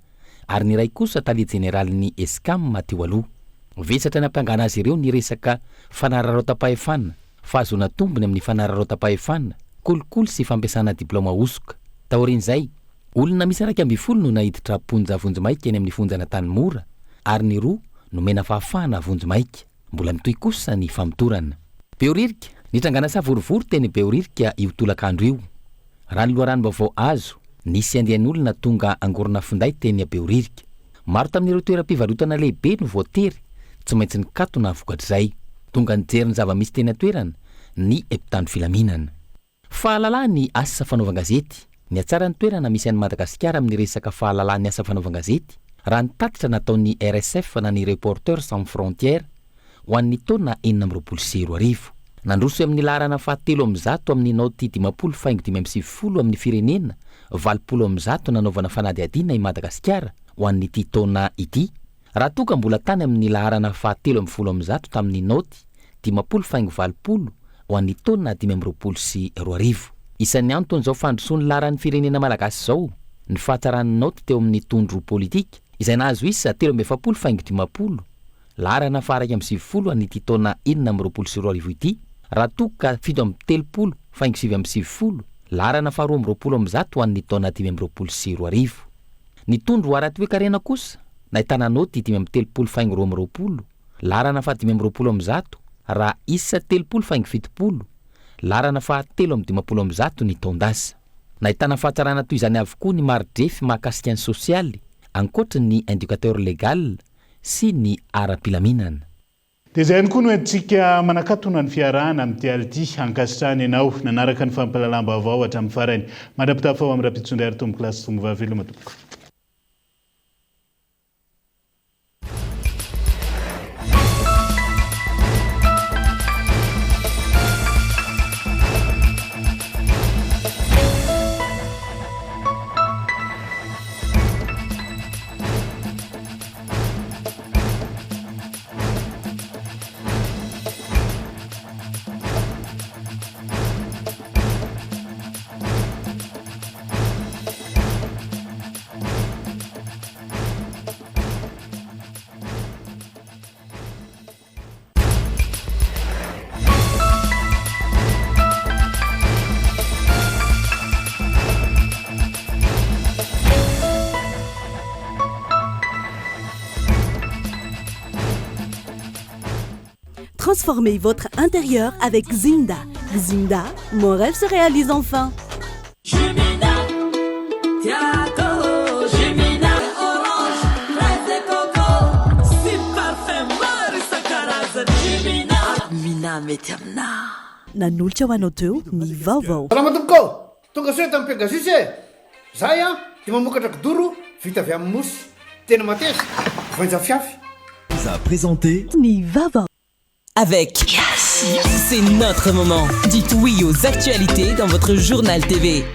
ary ny iray kosa tale jeneralin'ny Escam teo aloha. Vesatra nampangana azy ireo ny resaka fanararaotam-pahefana, fahazoana tombony amin'ny fanararaotam-pahefana, kolikoly sy fampiasana diplaoma hosoka. Taorian'izay, olona miisa 11 no naiditra am-ponja vonjimaika eny amin'ny fonjan'Antanimora ary ny roa nomena fahafahana vonjimaika. Mbola mitohy kosa ny famotorana. Behoririka, Nitrangana savorovoro teny Behoririka io tolakandro io. Raha ny loharanom-baovao azo, nisy andian'olona tonga angorona finday teny Behoririka. Maro tamin'ireo toeram-pivarotana lehibe no voatery tsy maintsy nikatona vokatr'izay. Tonga nijery ny zava-misy teny an-toerana ny mpitandro filaminana. Fahalalahan'ny asa fanaovan-gazety, Nihatsara ny toerana misy an'i Madagasikara amin'ny resaka fahalalahan'ny asa fanaovan-gazety, raha ny tatitra nataon'ny RSF na ny Reporters sans frontières ho an'ny taona 2026. Nandroso amin'ny laharana fahatelo 100 amin'ny naoty 50 faingo 95 amin'ny firenena 180 nanaovana fanadihadiana i Madagasikara ho an'ity taona ity, Raha toa ka mbola tany amin'ny laharana faha 113 tamin'ny naoty 50 faingo 80 ho an'ny taona 2025. Isan'ny anton'izao fandrosoan'ny laharan'ny firenena malagasy izao ny fahatsaran'ny naoty teo amin'ny tondro politika izay nahazo isa 43 faingo 50, laharana faha 91 an'ity taona 2026 ity, raha toa ka 37 faingo 99, laharana faha 122 ho an'ny taona 2025. Ny tondro ara-toekarena kosa, nahitana naoty 35 faingo 22, laharana faha 125, raha isa 30 faingo 70, laharana faha 153 ny taon-dasa. Nahitana fahatsarana toy izany avokoa ny mari-drefy mahakasika ny sosialy, ankoatry ny indicateur légal sy ny ara-pilaminana. Dia izay ihany koa no entintsika manakatona ny fiarahana amin'ity alina ity. Ankasitrahana ianao nanaraka ny fampahalalam-baovao hatramin'ny farany. Mandra-pitafa ho amin'ny rahampitso indray ary tompokolahy sy tompovavy veloma tompoko. Transformez votre intérieur avec Zinda. Zinda, mon rêve se réalise enfin. Jumina, tiako, Jumina, orange, fraise et coco, sy parfum maro isan-karazany. Jumina, Mina mety aminà. Nanolotra ho anao teo ny vaovao. Salama tompoko ô! Tonga soa eto amin'ny Pegasus e! Zahay an, dia mamokatra kidoro vita avy amin'ny mousse. Tena mateza, voainja fiafy. Vous a présenté. Ny vaovao. Avec Yes, c'est notre moment. Dites oui aux actualités dans votre journal TV.